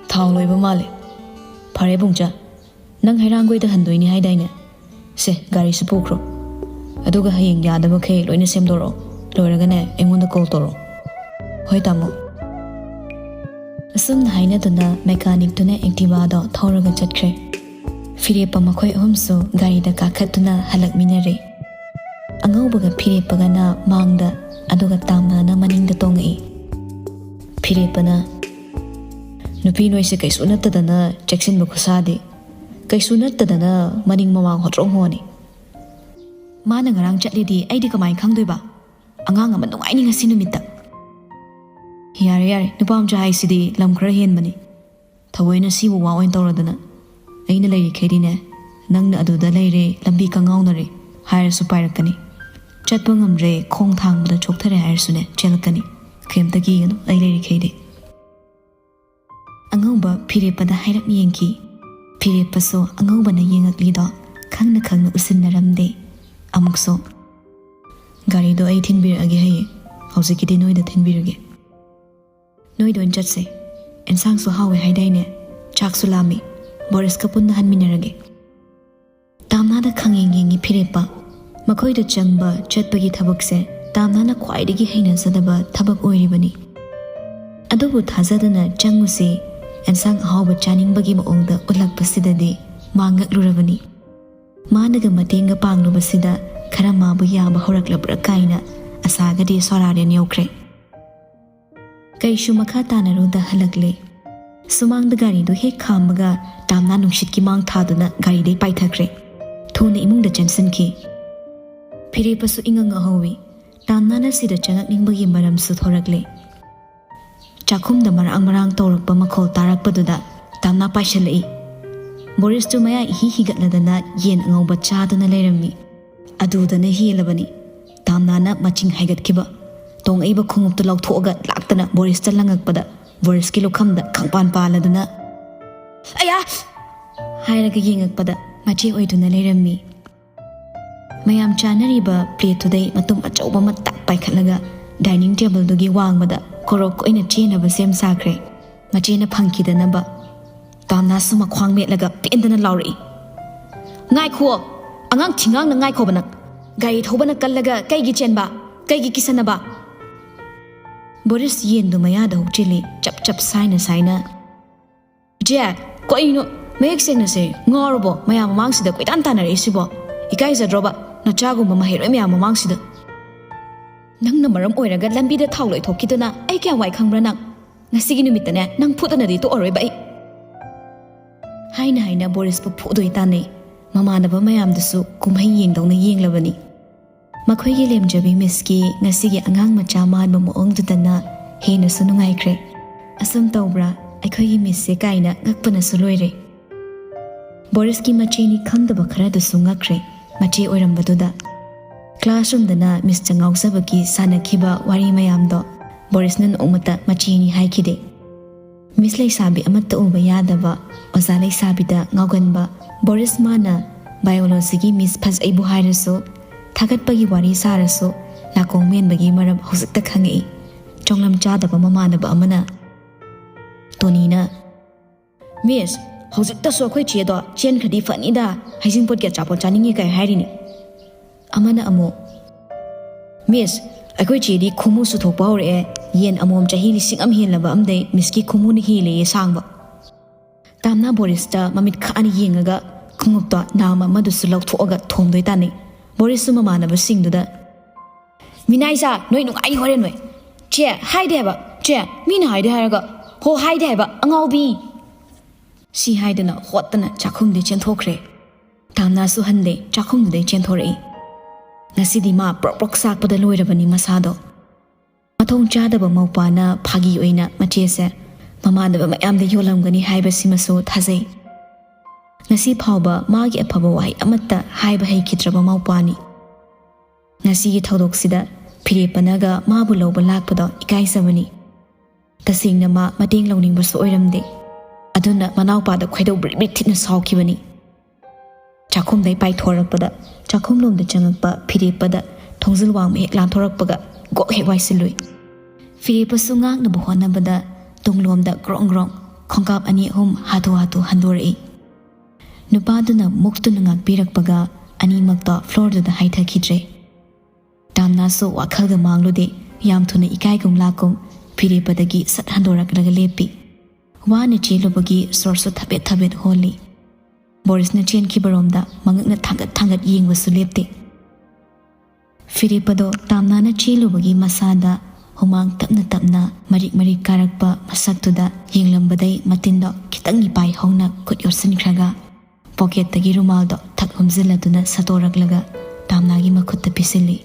"ꯊꯥꯎ ꯂꯣꯏꯕ ꯃꯥꯜꯂꯦ꯫ ꯐꯔꯦ ꯄꯨꯡꯆꯥ, ꯅꯪ ꯍꯩꯔꯥꯡꯒꯣꯏꯗ ꯍꯟꯗꯣꯏꯅꯤ ꯍꯥꯏꯗꯥꯏꯅꯦ? ꯁꯦ, ꯒꯥꯔꯤꯁꯤ ꯄꯨꯈ꯭ꯔꯣ꯫ ꯑꯗꯨꯒ ꯍꯌꯦꯡ ꯌꯥꯗꯕꯈꯩ ꯂꯣꯏꯅ ꯁꯦꯝꯗꯣꯔꯛꯑꯣ꯫ ꯂꯣꯏꯔꯒꯅꯦ, ꯑꯩꯉꯣꯟꯗ ꯀꯣꯜ ꯇꯧꯔꯛꯑꯣ꯫" "ꯍꯣꯏ ꯇꯥꯃꯣ꯫" ꯑꯁꯨꯝꯅ ꯍꯥꯏꯅꯗꯨꯅ ꯃꯦꯀꯥꯅꯤꯛꯇꯨꯅ ꯑꯦꯛꯇꯤꯚꯥꯗꯣ ꯊꯧꯔꯒ ꯆꯠꯈ꯭ꯔꯦ꯫ ꯐꯤꯔꯦꯞꯄ ꯃꯈꯣꯏ ꯑꯍꯨꯝꯁꯨ ꯒꯥꯔꯤꯗ ꯀꯥꯈꯠꯇꯨꯅ ꯍꯜꯂꯛꯃꯤꯟꯅꯔꯦ꯫ ꯑꯉꯧꯕꯒ ꯐꯤꯔꯦꯞꯄꯒꯅ ꯃꯥꯡꯗ, ꯑꯗꯨꯒ ꯇꯥꯝꯅꯥꯅ ꯃꯅꯤꯡꯗ ꯇꯣꯡꯉꯛꯏ꯫ ꯐꯤꯔꯦꯞꯄꯅ, "ꯅꯨꯄꯤ ꯅꯣꯏꯁꯦ ꯀꯩꯁꯨ ꯅꯠꯇꯗꯅ ꯆꯦꯛꯁꯤꯟꯕ ꯈꯨꯁꯥꯗꯤ꯫ ꯀꯩꯁꯨ ꯅꯠꯇꯗꯅ ꯃꯅꯤꯡ ꯃꯃꯥꯡ ꯍꯣꯇ꯭ꯔꯣꯡ ꯍꯣꯅꯤ꯫ ꯃꯥꯅ ꯉꯔꯥꯡ ꯆꯠꯂꯤꯗꯤ ꯑꯩꯗꯤ ꯀꯃꯥꯏꯅ ꯈꯪꯗꯣꯏꯕ? ꯑꯉꯥꯡ ꯑꯃ ꯅꯨꯡꯉꯥꯏꯅꯤ ꯉꯁꯤ ꯅꯨꯃꯤꯠꯇ꯫" "ꯌꯥꯔꯦ, ꯌꯥꯔꯦ, ꯅꯨꯄꯥ ꯃꯆꯥ ꯍꯥꯏꯁꯤꯗꯤ ꯂꯝ ꯈꯔ ꯍꯦꯟꯕꯅꯤ꯫ ꯊꯑꯣꯏꯅ ꯁꯤꯕꯨ ꯋꯥ ꯑꯣꯏꯅ ꯇꯧꯔꯗꯅ꯫ ꯑꯩꯅ ꯂꯩꯔꯤꯈꯩꯗꯤꯅꯦ, ꯅꯪꯅ ꯑꯗꯨꯗ ꯂꯩꯔꯦ, ꯂꯝꯕꯤ ꯀꯪꯉꯥꯎꯅꯔꯦ ꯍꯥꯏꯔꯁꯨ ꯄꯥꯏꯔꯛꯀꯅꯤ꯫ ꯆꯠꯄ ꯉꯝꯗ꯭ꯔꯦ, ꯈꯣꯡ ꯊꯥꯡꯕꯗ ꯆꯣꯛꯊꯔꯦ ꯍꯥꯏꯔꯁꯨꯅꯦ, ꯆꯦꯜꯂꯛꯀꯅꯤ꯫ ꯀꯩꯝꯇ ꯀꯤꯒꯅꯨ, ꯑꯩ ꯂꯩꯔꯤꯈꯩꯗꯤ꯫" ꯑꯉꯧꯕ ꯐꯤꯔꯦꯞꯄꯗ ꯍꯥꯏꯔꯞ ꯌꯦꯡꯈꯤ꯫ ꯐꯤꯔꯦꯞꯄꯁꯨ ꯑꯉꯧꯕꯅ ꯌꯦꯡꯉꯛꯂꯤꯗꯣ ꯈꯪꯅ ꯈꯪꯅ ꯎꯁꯤꯟꯅꯔꯝꯗꯦ꯫ ꯑꯃꯨꯛꯁꯨ, "ꯒꯥꯔꯤꯗꯣ ꯑꯩ ꯊꯤꯟꯕꯤꯔꯛꯑꯒꯦ ꯍꯌꯦꯡ꯫ ꯍꯧꯖꯤꯛꯀꯤꯗꯤ ꯅꯣꯏꯗ ꯊꯤꯟꯕꯤꯔꯒꯦ꯫ ꯅꯣꯏꯗ ꯑꯣꯏꯅ ꯆꯠꯁꯦ꯫ ꯑꯦꯟꯁꯥꯡꯁꯨ ꯍꯥꯎꯋꯦ ꯍꯥꯏꯗꯥꯏꯅꯦ? ꯆꯥꯛꯁꯨ ꯂꯥꯝꯃꯤ꯫ ꯕꯣꯔꯤꯁꯀ ꯄꯨꯟꯅ ꯍꯟꯃꯤꯟꯅꯔꯒꯦ꯫" ꯇꯥꯝꯅꯥꯗ ꯈꯪꯌꯦꯡ ꯌꯦꯡꯉꯤ ꯐꯤꯔꯦꯞꯄ꯫ ꯃꯈꯣꯏꯗ ꯆꯪꯕ ꯆꯠꯄꯒꯤ ꯊꯕꯛꯁꯦ ꯇꯥꯝꯅꯥꯅ ꯈ꯭ꯋꯥꯏꯗꯒꯤ ꯍꯩꯅꯖꯗꯕ ꯊꯕꯛ ꯑꯣꯏꯔꯤꯕꯅꯤ꯫ ꯑꯗꯨꯕꯨ ꯊꯥꯖꯗꯅ ꯆꯪꯉꯨꯁꯤ, ꯑꯦꯟꯁꯥꯡ ꯑꯍꯥꯎꯕ ꯆꯥꯅꯤꯡꯕꯒꯤ ꯃꯑꯣꯡꯗ ꯎꯠꯂꯛꯄꯁꯤꯗꯗꯤ ꯃꯥ ꯉꯛꯂꯨꯔꯕꯅꯤ꯫ ꯃꯥꯅꯒ ꯃꯇꯦꯡꯒ ꯄꯥꯡꯂꯨꯕꯁꯤꯗ ꯈꯔ ꯃꯥꯕꯨ ꯌꯥꯕ ꯍꯧꯔꯛꯂꯕ꯭ꯔꯥ ꯀꯥꯏꯅ ꯑꯁꯥꯒꯗꯤ ꯁꯣꯔꯥꯔꯦꯟ ꯌꯧꯈ꯭ꯔꯦ꯫ ꯀꯩꯁꯨ ꯃꯈꯥ ꯇꯥꯅꯔꯨꯗ ꯍꯜꯂꯛꯂꯦ꯫ ꯁꯨꯃꯥꯡꯗ ꯒꯥꯔꯤꯗꯨ ꯍꯦꯛ ꯈꯥꯝꯕꯒ ꯇꯥꯝꯅꯥ ꯅꯨꯡꯁꯤꯠꯀꯤ ꯃꯥꯡ ꯊꯥꯗꯨꯅ ꯒꯥꯔꯤꯗꯩ ꯄꯥꯏꯊꯈ꯭ꯔꯦ꯫ ꯊꯨꯅ ꯏꯃꯨꯡꯗ ꯆꯦꯟꯁꯤꯟꯈꯤ꯫ ꯐꯤꯔꯦꯞꯄꯁꯨ ꯏꯉꯛ ꯉꯛꯍꯧꯏ꯫ ꯇꯥꯝꯅꯥꯅ ꯁꯤꯗ ꯆꯪꯉꯛꯅꯤꯡꯕꯒꯤ ꯃꯔꯝꯁꯨ ꯊꯣꯔꯛꯂꯦ꯫ ꯆꯥꯛꯈꯨꯝꯗ ꯃꯔꯥꯡ ꯃꯔꯥꯡ ꯇꯧꯔꯛꯄ ꯃꯈꯣꯜ ꯇꯥꯔꯛꯄꯗꯨꯗ ꯇꯥꯝꯅꯥ ꯄꯥꯏꯁꯜꯂꯛꯏ꯫ ꯕꯣꯔꯤꯁꯇꯨ ꯃꯌꯥ ꯏꯍꯤ ꯍꯤꯒꯠꯂꯗꯅ ꯌꯦꯟ ꯑꯉꯧꯕ ꯆꯥꯗꯨꯅ ꯂꯩꯔꯝꯃꯤ꯫ ꯑꯗꯨꯗꯅ ꯍꯦꯜꯂꯕꯅꯤ꯫ ꯇꯥꯝꯅꯥꯅ ꯃꯆꯤꯡ ꯍꯥꯏꯒꯠꯈꯤꯕ, ꯇꯣꯡꯉꯛꯏꯕ ꯈꯣꯡꯎꯞꯇꯨ ꯂꯧꯊꯣꯛꯑꯒ ꯂꯥꯛꯇꯅ ꯕꯣꯔꯤꯁꯇ ꯂꯪꯉꯛꯄꯗ, ꯕꯣꯔꯤꯁꯀꯤ ꯂꯨꯈꯝꯗ ꯈꯪꯄꯥꯟ ꯄꯥꯜꯂꯗꯨꯅ, "ꯑꯌꯥ!" ꯍꯥꯏꯔꯒ ꯌꯦꯡꯉꯛꯄꯗ ꯃꯆꯦ ꯑꯣꯏꯗꯨꯅ ꯂꯩꯔꯝꯃꯤ꯫ ꯃꯌꯥꯝ ꯆꯥꯅꯔꯤꯕ ꯄ꯭ꯂꯦꯠꯇꯨꯗꯩ ꯃꯇꯨꯝ ꯑꯆꯧꯕ ꯑꯃ ꯇꯛ ꯄꯥꯏꯈꯠꯂꯒ ꯗꯥꯏꯅꯤꯡ ꯇꯦꯕꯜꯗꯨꯒꯤ ꯋꯥꯡꯃꯗ ꯀꯣꯔꯣꯛ ꯑꯣꯏꯅ ꯆꯦꯟꯅꯕ ꯁꯦꯝ ꯁꯥꯈ꯭ꯔꯦ꯫ ꯃꯆꯦꯅ ꯐꯪꯈꯤꯗꯅꯕ꯫ ꯇꯥꯝꯅꯥꯁꯨ ꯃꯈ꯭ꯋꯥꯡ ꯃꯦꯠꯂꯒ ꯄꯦꯟꯗꯅ ꯂꯥꯎꯔꯛꯏ, "ꯉꯥꯏꯈꯨꯑꯣ! ꯑꯉꯥꯡ ꯊꯤꯡꯒꯥꯡꯅ ꯉꯥꯏꯈꯣꯕ ꯅꯪ! ꯒꯥꯔꯤ ꯊꯧꯕꯅ ꯀꯜꯂꯒ ꯀꯩꯒꯤ ꯆꯦꯟꯕ? ꯀꯩꯒꯤ ꯀꯤꯁꯟꯅꯕ?" ꯕꯣꯔꯤꯁ ꯌꯦꯟꯗꯨ ꯃꯌꯥꯗ ꯍꯨꯛꯆꯤꯜꯂꯤ, ꯆꯞ ꯆꯞ ꯁꯥꯏꯅ ꯁꯥꯏꯅ꯫ "ꯏꯆꯦ, ꯀꯩꯅꯣ? ꯃꯌꯦꯛ ꯁꯦꯡꯅ ꯁꯦ, ꯉꯥꯎꯔꯕꯣ? ꯃꯌꯥꯝ ꯃꯃꯥꯡꯁꯤꯗ ꯀꯣꯏꯇꯥꯟ ꯇꯥꯟꯅꯔꯛꯏꯁꯤꯕꯣ? ꯏꯀꯥꯏꯖꯗ꯭ꯔꯣꯕ? ꯅꯆꯥꯒꯨꯝꯕ ꯃꯍꯩꯔꯣꯏ ꯃꯌꯥꯝ ꯃꯃꯥꯡꯁꯤꯗ꯫ ꯅꯪꯅ ꯃꯔꯝ ꯑꯣꯏꯔꯒ ꯂꯝꯕꯤꯗ ꯊꯥꯎ ꯂꯣꯏꯊꯣꯛꯈꯤꯗꯅ ꯑꯩ ꯀꯌꯥꯝ ꯋꯥꯏ ꯈꯪꯕ꯭ꯔꯥ ꯅꯪ? ꯉꯁꯤꯒꯤ ꯅꯨꯃꯤꯠꯇꯅꯦ, ꯅꯪ ꯐꯨꯗꯅꯗꯤ ꯇꯣꯛꯑꯔꯣꯏꯕ ꯑꯩ꯫" ꯍꯥꯏꯅ ꯍꯥꯏꯅ ꯕꯣꯔꯤꯁꯄꯨ ꯐꯨꯗꯣꯏ ꯇꯥꯟꯅꯩ꯫ ꯃꯃꯥꯟꯅꯕ ꯃꯌꯥꯝꯗꯨꯁꯨ ꯀꯨꯝꯍꯩ ꯌꯦꯡꯗꯧꯅ ꯌꯦꯡꯂꯕꯅꯤ꯫ ꯃꯈꯣꯏꯒꯤ ꯂꯦꯝꯖꯕꯤ ꯃꯤꯁꯀꯤ ꯉꯁꯤꯒꯤ ꯑꯉꯥꯡ ꯃꯆꯥ ꯃꯥꯟꯕ ꯃꯑꯣꯡꯗꯨꯗꯅ ꯍꯦꯟꯅꯁꯨ ꯅꯨꯡꯉꯥꯏꯈ꯭ꯔꯦ꯫ "ꯑꯁꯨꯝ ꯇꯧꯕ꯭ꯔꯥ ꯑꯩꯈꯣꯏꯒꯤ ꯃꯤꯁꯁꯦ?" ꯀꯥꯏꯅ ꯉꯛꯄꯅꯁꯨ ꯂꯣꯏꯔꯦ꯫ ꯕꯣꯔꯤꯁꯀꯤ ꯃꯆꯦꯅꯤ ꯈꯪꯗꯕ ꯈꯔꯗꯨꯁꯨ ꯉꯛꯈ꯭ꯔꯦ, ꯃꯆꯦ ꯑꯣꯏꯔꯝꯕꯗꯨꯗ꯫ ꯀ꯭ꯂꯥꯁꯔꯨꯝꯗꯅ ꯃꯤꯁꯇ ꯉꯥꯎꯖꯕꯒꯤ ꯁꯥꯟꯅꯈꯤꯕ ꯋꯥꯔꯤ ꯃꯌꯥꯝꯗꯣ ꯕꯣꯔꯤꯁꯅ ꯅꯣꯡꯃꯇ ꯃꯆꯦꯅꯤ ꯍꯥꯏꯈꯤꯗꯦ꯫ ꯃꯤꯁ ꯂꯩꯁꯥꯕꯤ ꯑꯃꯠꯇ ꯎꯕ ꯌꯥꯗꯕ ꯑꯣꯖꯥ ꯂꯩꯁꯥꯕꯤꯗ ꯉꯥꯎꯒꯟꯕ ꯕꯣꯔꯤꯁ ꯃꯥꯅ ꯕꯥꯏꯑꯣꯂꯣꯖꯤꯒꯤ ꯃꯤꯁ ꯐꯖꯩꯕꯨ ꯍꯥꯏꯔꯁꯨ, ꯊꯥꯒꯠꯄꯒꯤ ꯋꯥꯔꯤ ꯁꯥꯔꯁꯨ, ꯅꯥꯀꯣꯡ ꯃꯦꯟꯕꯒꯤ ꯃꯔꯝ ꯍꯧꯖꯤꯛꯇ ꯈꯪꯉꯛꯏ꯫ ꯆꯣꯡꯂꯝ ꯆꯥꯗꯕ ꯃꯃꯥꯟꯅꯕ ꯑꯃꯅ꯫ ꯇꯣꯅꯤꯅ, "ꯃꯤꯁ, ꯍꯧꯖꯤꯛꯇꯁꯨ ꯑꯩꯈꯣꯏ ꯆꯦꯗꯣ ꯆꯦꯟꯈ꯭ꯔꯗꯤ ꯐꯅꯤꯗ, ꯍꯩꯖꯤꯡꯄꯣꯠꯀꯤ ꯑꯆꯥꯄꯣꯠ ꯆꯥꯅꯤꯡꯉꯦ ꯀꯥꯏ ꯍꯥꯏꯔꯤꯅꯤ꯫" ꯑꯃꯅ ꯑꯃꯨꯛ, "ꯃꯤꯁ, ꯑꯩꯈꯣꯏ ꯆꯦꯗꯤ ꯈꯨꯃꯨ ꯁꯨꯊꯣꯛꯄ ꯍꯧꯔꯛꯑꯦ, ꯌꯦꯟ ꯑꯃꯣꯝ ꯆꯍꯤ ꯂꯤꯁꯤꯡ ꯑꯃ ꯍꯦꯜꯂꯕ ꯑꯃꯗꯩ ꯃꯤꯁꯀꯤ ꯈꯨꯃꯨꯅ ꯍꯦꯜꯂꯦꯌꯦ ꯁꯥꯡꯕ꯫" ꯇꯥꯝꯅꯥ ꯕꯣꯔꯤꯁꯇ ꯃꯃꯤꯠ ꯈꯥꯅ ꯌꯦꯡꯉꯒ ꯈꯣꯡꯎꯞꯇꯣ ꯅꯥꯝ ꯑꯃꯗꯨꯁꯨ ꯂꯧꯊꯣꯛꯑꯒ ꯊꯣꯝꯗꯣꯏ ꯇꯥꯅꯩ꯫ ꯕꯣꯔꯤꯁꯁꯨ ꯃꯃꯥꯟꯅꯕꯁꯤꯡꯗꯨꯗ, "ꯃꯤꯅꯥꯏꯁꯥ, ꯅꯣꯏ ꯅꯨꯡꯉꯥꯏꯅꯤ ꯍꯣꯔꯦꯟ ꯅꯣꯏ꯫ ꯆꯦ, ꯍꯥꯏꯗꯦ ꯍꯥꯏꯕ꯫ ꯆꯦ, ꯃꯤꯅ ꯍꯥꯏꯗꯦ ꯍꯥꯏꯔꯒ꯫ ꯍꯣ, ꯍꯥꯏꯗꯦ ꯍꯥꯏꯕ, ꯑꯉꯥꯎꯕꯤ!" ꯁꯤ ꯍꯥꯏꯗꯅ ꯍꯣꯠꯇꯅ ꯆꯥꯛꯈꯨꯝꯗꯩ ꯆꯦꯟꯊꯣꯛꯈ꯭ꯔꯦ꯫ ꯇꯥꯝꯅꯥꯁꯨ ꯍꯟꯗꯦ, ꯆꯥꯛꯈꯨꯝꯗꯨꯗꯩ ꯆꯦꯟꯊꯣꯔꯛꯏ꯫ ꯉꯁꯤꯗꯤ ꯃꯥ ꯄ꯭ꯔꯣꯛ ꯄ꯭ꯔꯣꯛ ꯆꯥꯛꯄꯗ ꯂꯣꯏꯔꯕꯅꯤ ꯃꯁꯥꯗꯣ꯫ ꯃꯊꯣꯡ ꯆꯥꯗꯕ ꯃꯧꯄꯥꯅ ꯐꯥꯒꯤ ꯑꯣꯏꯅ ꯃꯆꯦꯁꯦ ꯃꯃꯥꯟꯅꯕ ꯃꯌꯥꯝꯗ ꯌꯣꯜꯂꯝꯒꯅꯤ ꯍꯥꯏꯕꯁꯤꯃꯁꯨ ꯊꯥꯖꯩ꯫ ꯉꯁꯤ ꯐꯥꯎꯕ ꯃꯥꯒꯤ ꯑꯐꯕ ꯋꯥꯍꯩ ꯑꯃꯠꯇ ꯍꯥꯏꯕ ꯍꯩꯈꯤꯗ꯭ꯔꯕ ꯃꯧꯄꯥꯅꯤ꯫ ꯉꯁꯤꯒꯤ ꯊꯧꯗꯣꯛꯁꯤꯗ ꯐꯤꯔꯦꯞꯄꯅꯒ ꯃꯥꯕꯨ ꯂꯧꯕ ꯂꯥꯛꯄꯗꯣ ꯏꯀꯥꯏꯖꯕꯅꯤ꯫ ꯇꯁꯦꯡꯅ ꯃꯥ ꯃꯇꯦꯡ ꯂꯧꯅꯤꯡꯕꯁꯨ ꯑꯣꯏꯔꯝꯗꯦ꯫ ꯑꯗꯨꯅ ꯃꯅꯥꯎꯄꯥꯗ ꯈꯣꯏꯗꯧ ꯕ꯭ꯔꯤꯛ ꯕ꯭ꯔꯤꯛ ꯊꯤꯅ ꯁꯥꯎꯈꯤꯕꯅꯤ꯫ ꯆꯥꯛꯈꯨꯝꯗꯩ ꯄꯥꯏꯊꯣꯔꯛꯄꯗ ꯆꯥꯛꯈꯨꯝꯂꯣꯝꯗ ꯆꯪꯉꯛꯄ ꯐꯤꯔꯦꯞꯄꯗ ꯊꯣꯡꯖꯤꯜ ꯋꯥꯡꯃ ꯍꯦꯛ ꯂꯥꯟꯊꯣꯔꯛꯄꯒ ꯒꯣꯛ ꯍꯦꯛ ꯋꯥꯏꯁꯤꯜꯂꯨꯏ꯫ ꯐꯤꯔꯦꯞꯄꯁꯨ ꯉꯥꯛꯅꯕ ꯍꯣꯠꯅꯕꯗ ꯇꯨꯡꯂꯣꯝꯗ ꯒ꯭ꯔꯣꯡ ꯒ꯭ꯔꯣꯡ ꯈꯣꯡꯀꯥꯞ ꯑꯅꯤ ꯑꯍꯨꯝ ꯍꯥꯊꯨ ꯍꯥꯊꯨ ꯍꯟꯗꯣꯔꯛꯏ꯫ ꯅꯨꯄꯥꯗꯨꯅ ꯃꯨꯛꯇꯨꯅ ꯉꯥꯛꯄꯤꯔꯛꯄꯒ ꯑꯅꯤꯃꯛꯇꯣ ꯐ꯭ꯂꯣꯔꯗꯨꯗ ꯍꯥꯏꯊꯈꯤꯗ꯭ꯔꯦ꯫ ꯇꯥꯝꯅꯥꯁꯨ ꯋꯥꯈꯜꯒ ꯃꯥꯡꯂꯨꯗꯦ꯫ ꯌꯥꯝ ꯊꯨꯅ ꯏꯀꯥꯏꯒꯨꯝ ꯂꯥꯛꯀꯨꯝ ꯐꯤꯔꯦꯞꯄꯗꯒꯤ ꯁꯠ ꯍꯟꯗꯣꯔꯛꯂꯒ ꯂꯦꯞꯄꯤ꯫ ꯋꯥꯅ ꯆꯦꯜꯂꯨꯕꯒꯤ ꯁꯣꯔꯁꯨ ꯊꯕꯦꯠ ꯊꯕꯦꯠ ꯍꯣꯜꯂꯤ꯫ ꯕꯣꯔꯤꯁꯅ ꯆꯦꯟꯈꯤꯕꯔꯣꯝꯗ ꯃꯉꯛꯅ ꯊꯥꯡꯒꯠ ꯊꯥꯡꯒꯠ ꯌꯦꯡꯕꯁꯨ ꯂꯦꯞꯇꯦ꯫ ꯐꯤꯔꯦꯞꯄꯗꯣ ꯇꯥꯝꯅꯥꯅ ꯆꯦꯜꯂꯨꯕꯒꯤ ꯃꯁꯥꯗ ꯍꯨꯃꯥꯡ ꯇꯞꯅ ꯇꯞꯅ ꯃꯔꯤꯛ ꯃꯔꯤꯛ ꯀꯥꯔꯛꯄ ꯃꯁꯛꯇꯨꯗ ꯌꯦꯡꯂꯝꯕꯗꯩ ꯃꯇꯤꯟꯗꯣ ꯈꯤꯇꯪ ꯏꯄꯥꯏ ꯍꯧꯅ ꯈꯨꯠ ꯌꯣꯠꯁꯤꯟꯈ꯭ꯔꯒ ꯄꯣꯀꯦꯠꯇꯒꯤ ꯔꯨꯃꯥꯜꯗꯣ ꯊꯛ ꯍꯨꯝꯖꯤꯜꯂꯗꯨꯅ ꯁꯠꯇꯣꯔꯛꯂꯒ ꯇꯥꯝꯅꯥꯒꯤ ꯃꯈꯨꯠꯇ ꯄꯤꯁꯤꯜꯂꯤ꯫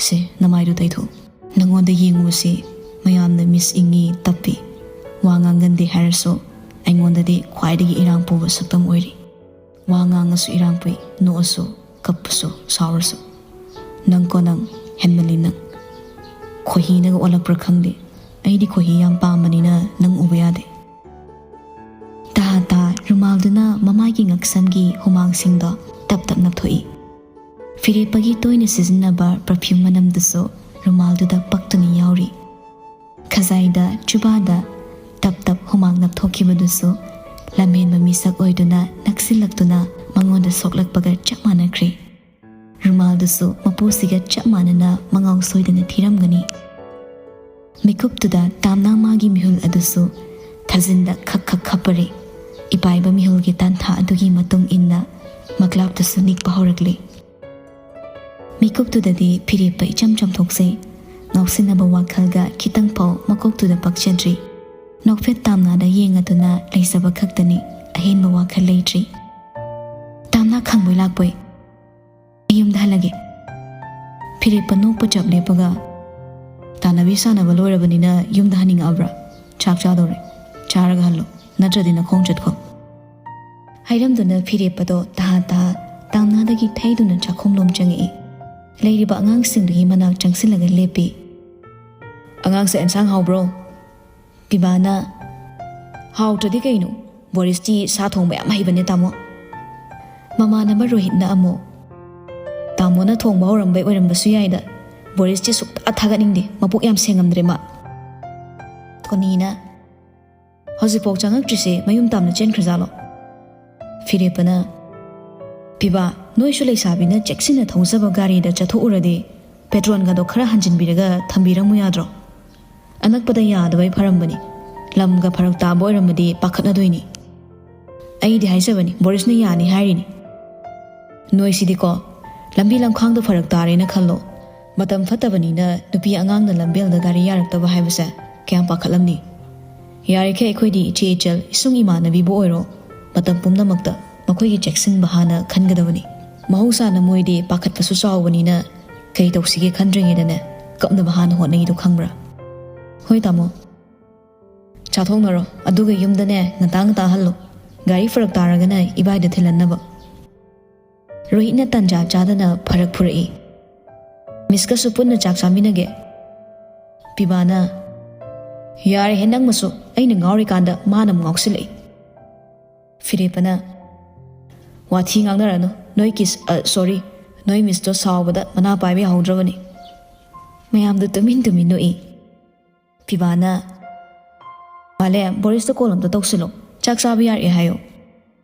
"ꯁꯦ, ꯅꯃꯥꯏꯗꯨ ꯇꯩꯊꯣꯛ꯫ ꯅꯪꯉꯣꯟꯗ ꯌꯦꯡꯉꯨꯕꯁꯤ ꯃꯌꯥꯝꯅ ꯃꯤꯁ ꯏꯪꯉꯤ ꯇꯞꯄꯤ꯫ ꯋꯥ ꯉꯥꯡꯒꯟꯗꯦ ꯍꯥꯏꯔꯁꯨ ꯑꯩꯉꯣꯟꯗꯗꯤ ꯈ꯭ꯋꯥꯏꯗꯒꯤ ꯏꯔꯥꯡ ꯄꯨꯕ ꯁꯛꯇꯝ ꯑꯣꯏꯔꯤ꯫ ꯋꯥ ꯉꯥꯡꯉꯁꯨ ꯏꯔꯥꯡ ꯄꯨꯏ, ꯅꯣꯛꯑꯁꯨ, ꯀꯞꯄꯁꯨ, ꯁꯥꯎꯔꯁꯨ꯫ ꯅꯪꯀꯣ ꯅꯪ, ꯍꯦꯟꯃꯜꯂꯤ ꯅꯪ꯫ ꯈꯣꯏꯍꯤꯅꯒ ꯑꯣꯜꯂꯛꯄ꯭ꯔꯥ ꯈꯪꯗꯦ꯫ ꯑꯩꯗꯤ ꯈꯣꯏꯍꯤ ꯌꯥꯝ ꯄꯥꯝꯕꯅꯤꯅ ꯅꯪ ꯎꯕ ꯌꯥꯗꯦ"꯫ ꯇꯥ ꯇꯥ ꯔꯨꯃꯥꯜꯗꯨꯅ ꯃꯃꯥꯏꯒꯤ ꯉꯛꯁꯝꯒꯤ ꯍꯨꯃꯥꯡꯁꯤꯡꯗꯣ ꯇꯞ ꯇꯞ ꯅꯞꯊꯣꯛꯏ꯫ ꯐꯤꯔꯦꯞꯄꯒꯤ ꯇꯣꯏꯅ ꯁꯤꯖꯤꯟꯅꯕ ꯄꯔꯐ꯭ꯌꯨꯝ ꯃꯅꯝꯗꯨꯁꯨ ꯔꯨꯃꯥꯜꯗꯨꯗ ꯄꯛꯇꯨꯅ ꯌꯥꯎꯔꯤ꯫ ꯈꯖꯥꯏꯗ, ꯆꯨꯕꯥꯗ ꯇꯞ ꯇꯞ ꯍꯨꯃꯥꯡ ꯅꯞꯊꯣꯛꯈꯤꯕꯗꯨꯁꯨ ꯂꯝꯍꯦꯟꯕ ꯃꯤꯁꯛ ꯑꯣꯏꯗꯨꯅ ꯅꯛꯁꯤꯜꯂꯛꯇꯨꯅ ꯃꯉꯣꯟꯗ ꯁꯣꯛꯂꯛꯄꯒ ꯆꯞ ꯃꯥꯟꯅꯈ꯭ꯔꯦ꯫ ꯔꯨꯃꯥꯜꯗꯨꯁꯨ ꯃꯄꯨꯁꯤꯒ ꯆꯞ ꯃꯥꯟꯅꯅ ꯃꯉꯥꯎ ꯁꯣꯏꯗꯅ ꯊꯤꯔꯝꯒꯅꯤ꯫ ꯃꯤꯀꯨꯞꯇꯨꯗ ꯇꯥꯝꯅꯥ ꯃꯥꯒꯤ ꯃꯤꯍꯨꯜ ꯑꯗꯨꯁꯨ ꯊꯥꯖꯤꯟꯗ ꯈꯛ ꯈꯛ ꯈꯞꯄꯔꯦ꯫ ꯏꯄꯥꯏꯕ ꯃꯤꯍꯨꯜꯒꯤ ꯇꯥꯟꯊꯥ ꯑꯗꯨꯒꯤ ꯃꯇꯨꯡ ꯏꯟꯅ ꯃꯀ꯭ꯂꯥꯞꯇꯨꯁꯨ ꯅꯤꯛꯄ ꯍꯧꯔꯛꯂꯦ꯫ ꯃꯤꯀꯨꯞꯇꯨꯗꯗꯤ ꯐꯤꯔꯦꯞꯄ ꯏꯆꯝ ꯆꯝꯊꯣꯛꯆꯩ꯫ ꯉꯥꯎꯁꯤꯟꯅꯕ ꯋꯥꯈꯜꯒ ꯈꯤꯇꯪ ꯐꯥꯎ ꯃꯀꯣꯛꯇꯨꯗ ꯄꯛꯆꯗ꯭ꯔꯤ꯫ ꯅꯣꯛꯐꯦꯠ ꯇꯥꯝꯅꯥꯗ ꯌꯦꯡꯉꯗꯨꯅ ꯂꯩꯖꯕ ꯈꯛꯇꯅꯤ, ꯑꯍꯦꯟꯕ ꯋꯥꯈꯜ ꯂꯩꯇ꯭ꯔꯤ꯫ "ꯇꯥꯝꯅꯥ ꯈꯪꯕꯣꯏ ꯂꯥꯛꯄꯣꯏ꯫ ꯑꯩ ꯌꯨꯝꯗ ꯍꯜꯂꯒꯦ"꯫ ꯐꯤꯔꯦꯞꯄ ꯅꯣꯛꯄ ꯆꯞ ꯂꯦꯞꯄꯒ, "ꯇꯥꯟꯅꯕꯤ ꯁꯥꯟꯅꯕ ꯂꯣꯏꯔꯕꯅꯤꯅ ꯌꯨꯝꯗ ꯍꯟꯅꯤꯡꯉꯛꯑꯕ꯭ꯔꯥ? ꯆꯥꯛ ꯆꯥꯗꯧꯔꯦ꯫ ꯆꯥꯔꯒ ꯍꯜꯂꯣ, ꯅꯠꯇ꯭ꯔꯗꯤ ꯅꯈꯣꯡ ꯆꯠꯈꯣ"꯫ ꯍꯥꯏꯔꯝꯗꯨꯅ ꯐꯤꯔꯦꯞꯄꯗꯣ ꯇꯍꯥ ꯇꯍꯥ ꯇꯥꯝꯅꯥꯗꯒꯤ ꯊꯩꯗꯨꯅ ꯆꯥꯛꯈꯨꯝꯂꯣꯝ ꯆꯪꯉꯛꯏ꯫ ꯂꯩꯔꯤꯕ ꯑꯉꯥꯡꯁꯤꯡꯗꯨꯒꯤ ꯃꯅꯥꯛ ꯆꯪꯁꯤꯜꯂꯒ ꯂꯦꯞꯄꯤ꯫ "ꯑꯉꯥꯡꯁꯦ ꯑꯦꯟꯁꯥꯡ ꯍꯥꯎꯕ꯭ꯔꯣ?" ꯄꯤꯕꯥꯅ, "ꯍꯥꯎꯇ꯭ꯔꯗꯤ ꯀꯩꯅꯣ? ꯕꯣꯔꯤꯁꯇꯤ ꯁꯥ ꯊꯣꯡꯕ ꯌꯥꯝ ꯍꯩꯕꯅꯦ, ꯇꯥꯃꯣ꯫" ꯃꯃꯥꯟꯅꯕ ꯔꯣꯍꯤꯠꯅ ꯑꯃꯨꯛ, "ꯇꯥꯃꯣꯅ ꯊꯣꯡꯕ ꯍꯧꯔꯝꯕꯩ ꯑꯣꯏꯔꯝꯕꯁꯨ ꯌꯥꯏꯗ, ꯕꯣꯔꯤꯁꯇꯤ ꯁꯨꯛꯊꯥ ꯊꯥꯒꯠꯅꯤꯡꯗꯦ, ꯃꯄꯨꯛ ꯌꯥꯝ ꯁꯦꯡꯉꯝꯗ꯭ꯔꯦ ꯃꯥ꯫" ꯇꯣꯅꯤꯅ, "ꯍꯧꯖꯤꯛꯐꯥꯎ ꯆꯪꯉꯛꯇ꯭ꯔꯤꯁꯦ ꯃꯌꯨꯝ ꯇꯥꯝꯅ ꯆꯦꯟꯈ꯭ꯔꯖꯥꯠꯂꯣ?" ꯐꯤꯔꯦꯞꯄꯅ, "ꯄꯤꯕꯥ, ꯅꯣꯏꯁꯨ ꯂꯩꯁꯥꯕꯤꯅ ꯆꯦꯛꯁꯤꯟꯅ ꯊꯧꯖꯕ ꯒꯥꯔꯤꯗ ꯆꯠꯊꯣꯛꯎꯔꯗꯤ ꯄꯦꯇ꯭ꯔꯣꯜꯒꯗꯣ ꯈꯔ ꯍꯟꯖꯤꯟꯕꯤꯔꯒ ꯊꯝꯕꯤꯔꯝꯃꯨ ꯌꯥꯗ꯭ꯔꯣ? ꯑꯅꯛꯄꯗ ꯌꯥꯗꯕꯩ ꯐꯔꯝꯕꯅꯤ꯫ ꯂꯝꯒ ꯐꯔꯛ ꯇꯥꯕ ꯑꯣꯏꯔꯝꯃꯗꯤ ꯄꯥꯈꯠꯅꯗꯣꯏꯅꯤ꯫" "ꯑꯩꯗꯤ ꯍꯥꯏꯖꯕꯅꯤ, ꯕꯣꯔꯤꯁꯅ ꯌꯥꯅꯤ ꯍꯥꯏꯔꯤꯅꯤ꯫" "ꯅꯣꯏꯁꯤꯗꯤꯀꯣ, ꯂꯝꯕꯤ ꯂꯝꯈꯥꯡꯗ ꯐꯔꯛ ꯇꯥꯔꯦꯅ ꯈꯜꯂꯣ꯫ ꯃꯇꯝ ꯐꯠꯇꯕꯅꯤꯅ ꯅꯨꯄꯤ ꯑꯉꯥꯡꯅ ꯂꯝꯕꯦꯜꯗ ꯒꯥꯔꯤ ꯌꯥꯔꯛꯇꯕ ꯍꯥꯏꯕꯁꯦ ꯀꯌꯥꯝ ꯄꯥꯈꯠꯂꯝꯅꯤ꯫ ꯌꯥꯔꯤꯈꯩ ꯑꯩꯈꯣꯏꯗꯤ ꯏꯆꯦ ꯏꯆꯜ, ꯏꯁꯨꯡ ꯏꯃꯥꯟꯅꯕꯤꯕꯨ ꯑꯣꯏꯔꯣ, ꯃꯇꯝ ꯄꯨꯝꯅꯃꯛꯇ ꯃꯈꯣꯏꯒꯤ ꯆꯦꯛꯁꯤꯟꯕ ꯍꯥꯟꯅ ꯈꯟꯒꯗꯕꯅꯤ꯫ ꯃꯍꯧꯁꯥꯅ ꯃꯣꯏꯗꯤ ꯄꯥꯈꯠꯄꯁꯨ ꯆꯥꯎꯕꯅꯤꯅ ꯀꯩ ꯇꯧꯁꯤꯒꯦ ꯈꯟꯗ꯭ꯔꯤꯉꯩꯗꯅꯦ ꯀꯞꯅꯕ ꯍꯥꯟꯅ ꯍꯣꯠꯅꯩꯗꯣ ꯈꯪꯕ꯭ꯔꯥ?" "ꯍꯣꯏ ꯇꯥꯃꯣ꯫ ꯆꯥꯊꯣꯛꯅꯔꯣ, ꯑꯗꯨꯒ ꯌꯨꯝꯗꯅꯦ ꯉꯟꯇꯥ ꯉꯟꯇꯥ ꯍꯜꯂꯣ꯫ ꯒꯥꯔꯤ ꯐꯔꯛ ꯇꯥꯔꯒꯅ ꯏꯕꯥꯏꯗ ꯊꯤꯜꯍꯟꯅꯕ꯫" ꯔꯣꯍꯤꯠꯅ ꯇꯟꯖꯥ ꯆꯥꯗꯅ ꯐꯔꯛ ꯐꯨꯔꯛꯏ꯫ "ꯃꯤꯁꯀꯁꯨ ꯄꯨꯟꯅ ꯆꯥꯛ ꯆꯥꯃꯤꯟꯅꯒꯦ꯫" ꯄꯤꯕꯥꯅ, "ꯌꯥꯔꯦꯍꯦ ꯅꯪꯃꯁꯨ, ꯑꯩꯅ ꯉꯥꯎꯔꯤꯀꯥꯟꯗ ꯃꯥꯅ ꯑꯃꯨꯛ ꯉꯥꯎꯁꯤꯜꯂꯛꯏ꯫" ꯐꯤꯔꯦꯞꯄꯅ, "ꯋꯥꯊꯤ ꯉꯥꯡꯅꯔꯅꯨ, ꯅꯣꯏ ꯀꯤꯁ, ꯑ, ꯁꯣꯔꯤ, ꯅꯣꯏ ꯃꯤꯁꯇꯣ ꯁꯥꯎꯕꯗ ꯃꯅꯥ ꯄꯥꯏꯕ ꯌꯥꯍꯧꯗ꯭ꯔꯕꯅꯤ꯫" ꯃꯌꯥꯝꯗꯨ ꯇꯨꯃꯤꯟ ꯇꯨꯃꯤꯟ ꯅꯣꯛꯏ꯫ ꯄꯤꯕꯥꯅ, "ꯃꯥꯂꯦꯝ, ꯕꯣꯔꯤꯁꯇ ꯀꯣꯜ ꯑꯝꯇ ꯇꯧꯁꯤꯜꯂꯣ, ꯆꯥꯛ ꯆꯥꯕ ꯌꯥꯔꯛꯑꯦ ꯍꯥꯏꯌꯣ꯫"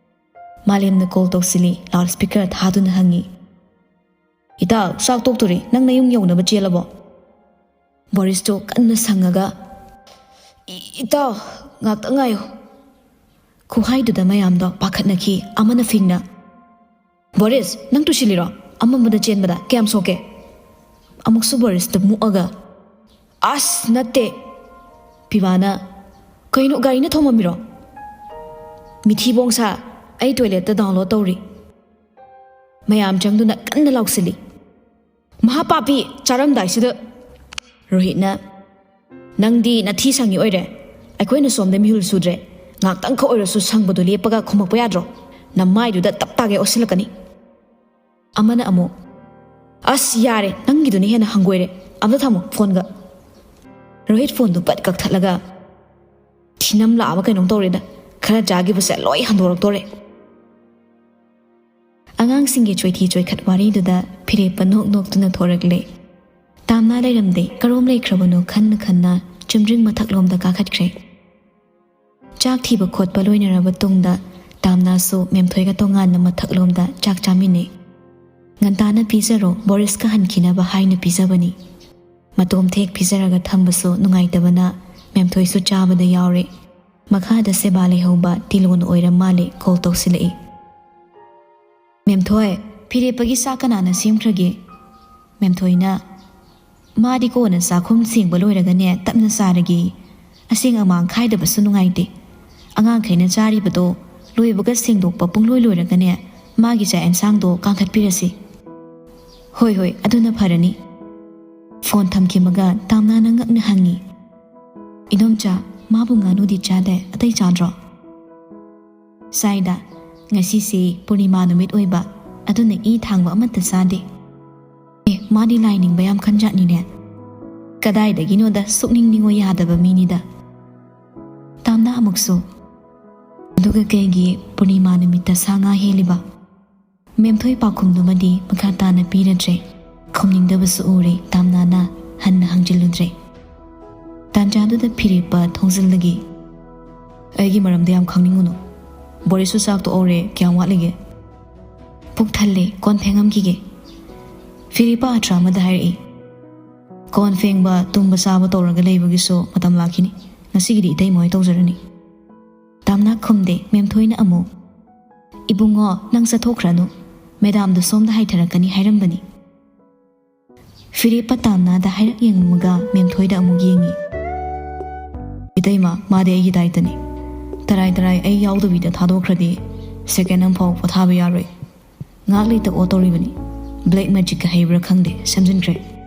ꯃꯥꯂꯦꯝꯅ ꯀꯣꯜ ꯇꯧꯁꯤꯜꯂꯤ, ꯂꯥꯎꯠ ꯁ꯭ꯄꯤꯀꯔ ꯊꯥꯗꯨꯅ ꯍꯪꯉꯤ, "ꯏꯇꯥꯎ, ꯆꯥꯛ ꯇꯣꯛꯇꯣꯔꯤ, ꯅꯪ ꯅꯌꯨꯝ ꯌꯧꯅꯕ ꯆꯦꯜꯂꯕꯣ?" ꯕꯣꯔꯤꯁꯇꯣ ꯀꯟꯅ ꯁꯪꯉꯒ, "ꯏ-, ꯏꯇꯥꯎ, ꯉꯥꯛꯇ ꯉꯥꯏꯌꯨ꯫" ꯈꯨꯍꯥꯏꯗꯨꯗ ꯃꯌꯥꯝꯗꯣ ꯄꯥꯈꯠꯅꯈꯤ꯫ ꯑꯃꯅ ꯐꯤꯡꯅ, "ꯕꯣꯔꯤꯁ, ꯅꯪ ꯇꯨꯁꯤꯜꯂꯤꯔꯣ? ꯑꯃꯝꯕꯗ ꯆꯦꯟꯕꯗ ꯀꯌꯥꯝ ꯁꯣꯛꯀꯦ?" ꯑꯃꯨꯛꯁꯨ ꯕꯣꯔꯤꯁꯇ ꯃꯨꯛꯑꯒ, "ꯑꯁ, ꯅꯠꯇꯦ꯫" ꯄꯤꯕꯥꯅ, "ꯀꯩꯅꯣ, ꯒꯥꯔꯤꯅ ꯊꯣꯝꯃꯝꯃꯤꯔꯣ? ꯃꯤꯊꯤꯕꯣꯡ ꯁꯥ, ꯑꯩ ꯇꯣꯏꯂꯦꯠꯇ ꯗꯥꯎꯟꯂꯣꯗ ꯇꯧꯔꯤ꯫" ꯃꯌꯥꯝ ꯆꯪꯗꯨꯅ ꯀꯟꯅ ꯂꯥꯎꯁꯤꯜꯂꯤ꯫ "ꯃꯍꯥꯄꯥꯄꯤ, ꯆꯥꯔꯝꯗꯥꯏꯁꯤꯗ!" ꯔꯣꯍꯤꯠꯅ, "ꯅꯪꯗꯤ ꯅꯊꯤ ꯁꯪꯉꯤ ꯑꯣꯏꯔꯦ꯫ ꯑꯩꯈꯣꯏꯅ ꯁꯣꯝꯗ ꯃꯤꯍꯨꯜ ꯁꯨꯗ꯭ꯔꯦ꯫ ꯉꯥꯛꯇꯪꯈꯛ ꯑꯣꯏꯔꯁꯨ ꯁꯪꯕꯗꯣ ꯂꯦꯞꯄꯒ ꯈꯨꯝꯃꯛꯄ ꯌꯥꯗ꯭ꯔꯣ? ꯅꯃꯥꯏꯗꯨꯗ ꯇꯞ ꯇꯥꯒꯩ ꯑꯣꯠꯁꯤꯜꯂꯛꯀꯅꯤ꯫" ꯑꯃꯅ ꯑꯃꯨꯛ, "ꯑꯁ, ꯌꯥꯔꯦ, ꯅꯪꯒꯤꯗꯨꯅ ꯍꯦꯟꯅ ꯍꯪꯒꯣꯏꯔꯦ꯫ ꯑꯝꯇ ꯊꯝꯃꯣ ꯐꯣꯟꯒ꯫" ꯔꯣꯍꯤꯠ ꯐꯣꯟꯗꯨ ꯄꯠ ꯀꯛꯊꯠꯂꯒ, "ꯊꯤꯅꯝ ꯂꯥꯛꯑꯕ ꯀꯩꯅꯣꯝ ꯇꯧꯔꯦꯗ꯫ ꯈꯔ ꯆꯥꯈꯤꯕꯁꯦ ꯂꯣꯏ ꯍꯟꯗꯣꯔꯛꯇꯣꯔꯦ꯫" ꯑꯉꯥꯡꯁꯤꯡꯒꯤ ꯆꯣꯏꯊꯤ ꯆꯣꯏꯈꯠ ꯋꯥꯔꯤꯗꯨꯗ ꯐꯤꯔꯦꯞꯄ ꯅꯣꯛ ꯅꯣꯛꯇꯨꯅ ꯊꯣꯔꯛꯂꯦ꯫ ꯇꯥꯝꯅꯥ ꯂꯩꯔꯝꯗꯦ꯫ ꯀꯔꯣꯝ ꯂꯩꯈ꯭ꯔꯕꯅꯣ ꯈꯟꯅ ꯈꯟꯅ ꯆꯨꯝꯗ꯭ꯔꯤꯡ ꯃꯊꯛꯂꯣꯝꯗ ꯀꯥꯈꯠꯈ꯭ꯔꯦ꯫ ꯆꯥꯛ ꯊꯤꯕ ꯈꯣꯠꯄ ꯂꯣꯏꯅꯔꯕ ꯇꯨꯡꯗ ꯇꯥꯝꯅꯥꯁꯨ ꯃꯦꯝꯊꯣꯏꯒ ꯇꯣꯉꯥꯟꯅ ꯃꯊꯛꯂꯣꯝꯗ ꯆꯥꯛ ꯆꯥꯃꯤꯟꯅꯩ꯫ "ꯉꯟꯇꯥꯅ ꯄꯤꯖꯔꯣ, ꯕꯣꯔꯤꯁꯀ ꯍꯟꯈꯤꯅꯕ ꯍꯥꯏꯅ ꯄꯤꯖꯕꯅꯤ꯫" ꯃꯇꯣꯝ ꯊꯦꯛ ꯄꯤꯖꯔꯒ ꯊꯝꯕꯁꯨ ꯅꯨꯡꯉꯥꯏꯇꯕꯅ ꯃꯦꯝꯊꯣꯏꯁꯨ ꯆꯥꯕꯗ ꯌꯥꯎꯔꯦ꯫ ꯃꯈꯥꯗ ꯁꯦꯕꯥ ꯂꯩꯍꯧꯕ ꯇꯤꯂꯣꯟ ꯑꯣꯏꯔ ꯃꯥꯜꯂꯦ ꯀꯣꯜ ꯇꯧꯁꯤꯜꯂꯛꯏ꯫ "ꯃꯦꯝꯊꯣꯏ, ꯐꯤꯔꯦꯞꯄꯒꯤ ꯆꯥꯛ ꯀꯅꯥꯅ ꯁꯦꯝꯈ꯭ꯔꯒꯦ?" ꯃꯦꯝꯊꯣꯏꯅ, "ꯃꯥꯗꯤ ꯀꯣꯟꯅ ꯆꯥꯛꯈꯨꯝ ꯁꯦꯡꯕ ꯂꯣꯏꯔꯒꯅꯦ ꯇꯞꯅ ꯆꯥꯔꯒꯦ꯫ ꯑꯁꯦꯡ ꯑꯃꯥꯡ ꯈꯥꯏꯗꯕꯁꯨ ꯅꯨꯡꯉꯥꯏꯇꯦ꯫ ꯑꯉꯥꯡꯈꯩꯅ ꯆꯥꯔꯤꯕꯗꯣ ꯂꯣꯏꯕꯒ ꯁꯦꯡꯗꯣꯛꯄ ꯄꯨꯡꯂꯣꯏ ꯂꯣꯏꯔꯒꯅꯦ ꯃꯥꯒꯤ ꯆꯥꯛ ꯑꯦꯟꯁꯥꯡꯗꯣ ꯀꯥꯡꯈꯠꯄꯤꯔꯁꯤ꯫" "ꯍꯣꯏ, ꯍꯣꯏ, ꯑꯗꯨꯅ ꯐꯔꯅꯤ꯫" ꯐꯣꯟ ꯊꯝꯈꯤꯕꯒ ꯇꯥꯝꯅꯥꯅ ꯉꯛꯅ ꯍꯪꯉꯤ, "ꯏꯗꯣꯝꯆꯥ, ꯃꯥꯕꯨ ꯉꯥꯅꯨꯗꯤ ꯆꯥꯗꯦ, ꯑꯇꯩ ꯆꯥꯗ꯭ꯔꯣ?" "ꯆꯥꯏꯗ, ꯉꯁꯤꯁꯦ ꯄꯨꯔꯅꯤꯃꯥ ꯅꯨꯃꯤꯠ ꯑꯣꯏꯕ, ꯑꯗꯨꯅ ꯏ ꯊꯥꯡꯕ ꯑꯃꯠꯇ ꯆꯥꯗꯦ꯫" "ꯑꯦ, ꯃꯥꯗꯤ ꯂꯥꯏ ꯅꯤꯡꯕ ꯌꯥꯝ ꯈꯟꯖꯥꯠꯅꯤꯅꯦ꯫" "ꯀꯗꯥꯏꯗꯒꯤꯅꯣꯗ, ꯁꯨꯛꯅꯤꯡ ꯅꯤꯡꯉꯣ ꯌꯥꯗꯕ ꯃꯤꯅꯤꯗ꯫" ꯇꯥꯝꯅꯥ ꯑꯃꯨꯛꯁꯨ, "ꯑꯗꯨꯒ ꯀꯩꯒꯤ ꯄꯨꯔꯅꯤꯃꯥ ꯅꯨꯃꯤꯠꯇ ꯁꯥ ꯉꯥ ꯍꯦꯜꯂꯤꯕ?" ꯃꯦꯝꯊꯣꯏ ꯄꯥꯎꯈꯨꯝꯗꯨꯃꯗꯤ ꯃꯈꯥ ꯇꯥꯅ ꯄꯤꯔꯗ꯭ꯔꯦ꯫ ꯈꯨꯝꯅꯤꯡꯗꯕꯁꯨ ꯎꯔꯦ, ꯇꯥꯝꯅꯥꯅ ꯍꯟꯅ ꯍꯪꯖꯤꯜꯂꯨꯗ꯭ꯔꯦ꯫ ꯇꯥꯟꯖꯥꯗꯨꯗ ꯐꯤꯔꯦꯞꯄ ꯊꯣꯡꯖꯤꯜꯂꯒꯤ, "ꯑꯩꯒꯤ ꯃꯔꯝꯗ ꯌꯥꯝ ꯈꯪꯅꯤꯡꯉꯨꯅꯨ꯫ ꯕꯣꯔꯤꯁꯁꯨ ꯆꯥꯛ ꯇꯣꯛꯍꯧꯔꯦ, ꯀꯌꯥꯝ ꯋꯥꯠꯂꯤꯒꯦ?" "ꯄꯨꯛ ꯊꯜꯂꯦ, ꯀꯣꯟ ꯐꯦꯡꯉꯝꯈꯤꯒꯦ꯫" ꯐꯤꯔꯦꯞꯄ ꯑꯥꯊ꯭ꯔ ꯑꯃꯗ ꯍꯥꯏꯔꯛꯏ, "ꯀꯣꯟ ꯐꯦꯡꯕ, ꯇꯨꯝꯕ, ꯆꯥꯕ ꯇꯧꯔꯒ ꯂꯩꯕꯒꯤꯁꯨ ꯃꯇꯝ ꯂꯥꯛꯈꯤꯅꯤ꯫ ꯉꯁꯤꯒꯤꯗꯤ ꯏꯇꯩꯃ ꯍꯣꯏ ꯇꯧꯖꯔꯅꯤ꯫" ꯇꯥꯝꯅꯥ ꯈꯨꯝꯗꯦ꯫ ꯃꯦꯝꯊꯣꯏꯅ ꯑꯃꯨꯛ, "ꯏꯕꯨꯡꯉꯣ, ꯅꯪ ꯆꯠꯊꯣꯛꯈ꯭ꯔꯅꯨ꯫ ꯃꯦꯗꯥꯝꯗꯣ ꯁꯣꯝꯗ ꯍꯥꯏꯊꯔꯛꯀꯅꯤ ꯍꯥꯏꯔꯝꯕꯅꯤ꯫" ꯐꯤꯔꯦꯞꯄ ꯇꯥꯝꯅꯥꯗ ꯍꯥꯏꯔꯛ ꯌꯦꯡꯉꯝꯃꯒ ꯃꯦꯝꯊꯣꯏꯗ ꯑꯃꯨꯛ ꯌꯦꯡꯉꯤ꯫ "ꯏꯇꯩꯃ, ꯃꯥꯗꯤ ꯑꯩꯒꯤ ꯗꯥꯏꯇꯅꯤ꯫ ꯇꯔꯥꯏ ꯇꯔꯥꯏ ꯑꯩ ꯌꯥꯎꯗꯕꯤꯗ ꯊꯥꯗꯣꯛꯈ꯭ꯔꯗꯤ ꯁꯦꯀꯦꯟ ꯑꯃꯐꯥꯎ ꯄꯣꯊꯥꯕ ꯌꯥꯔꯣꯏ꯫ ꯉꯥꯏꯍꯥꯛ ꯂꯩꯇ ꯑꯣ ꯇꯧꯔꯤꯕꯅꯤ꯫ ꯕ꯭ꯂꯦꯛ ꯃꯦꯖꯤꯛꯀ ꯍꯩꯕ꯭ꯔꯥ ꯈꯪꯗꯦ, ꯁꯦꯝꯖꯤꯟꯈ꯭ꯔꯦ꯫"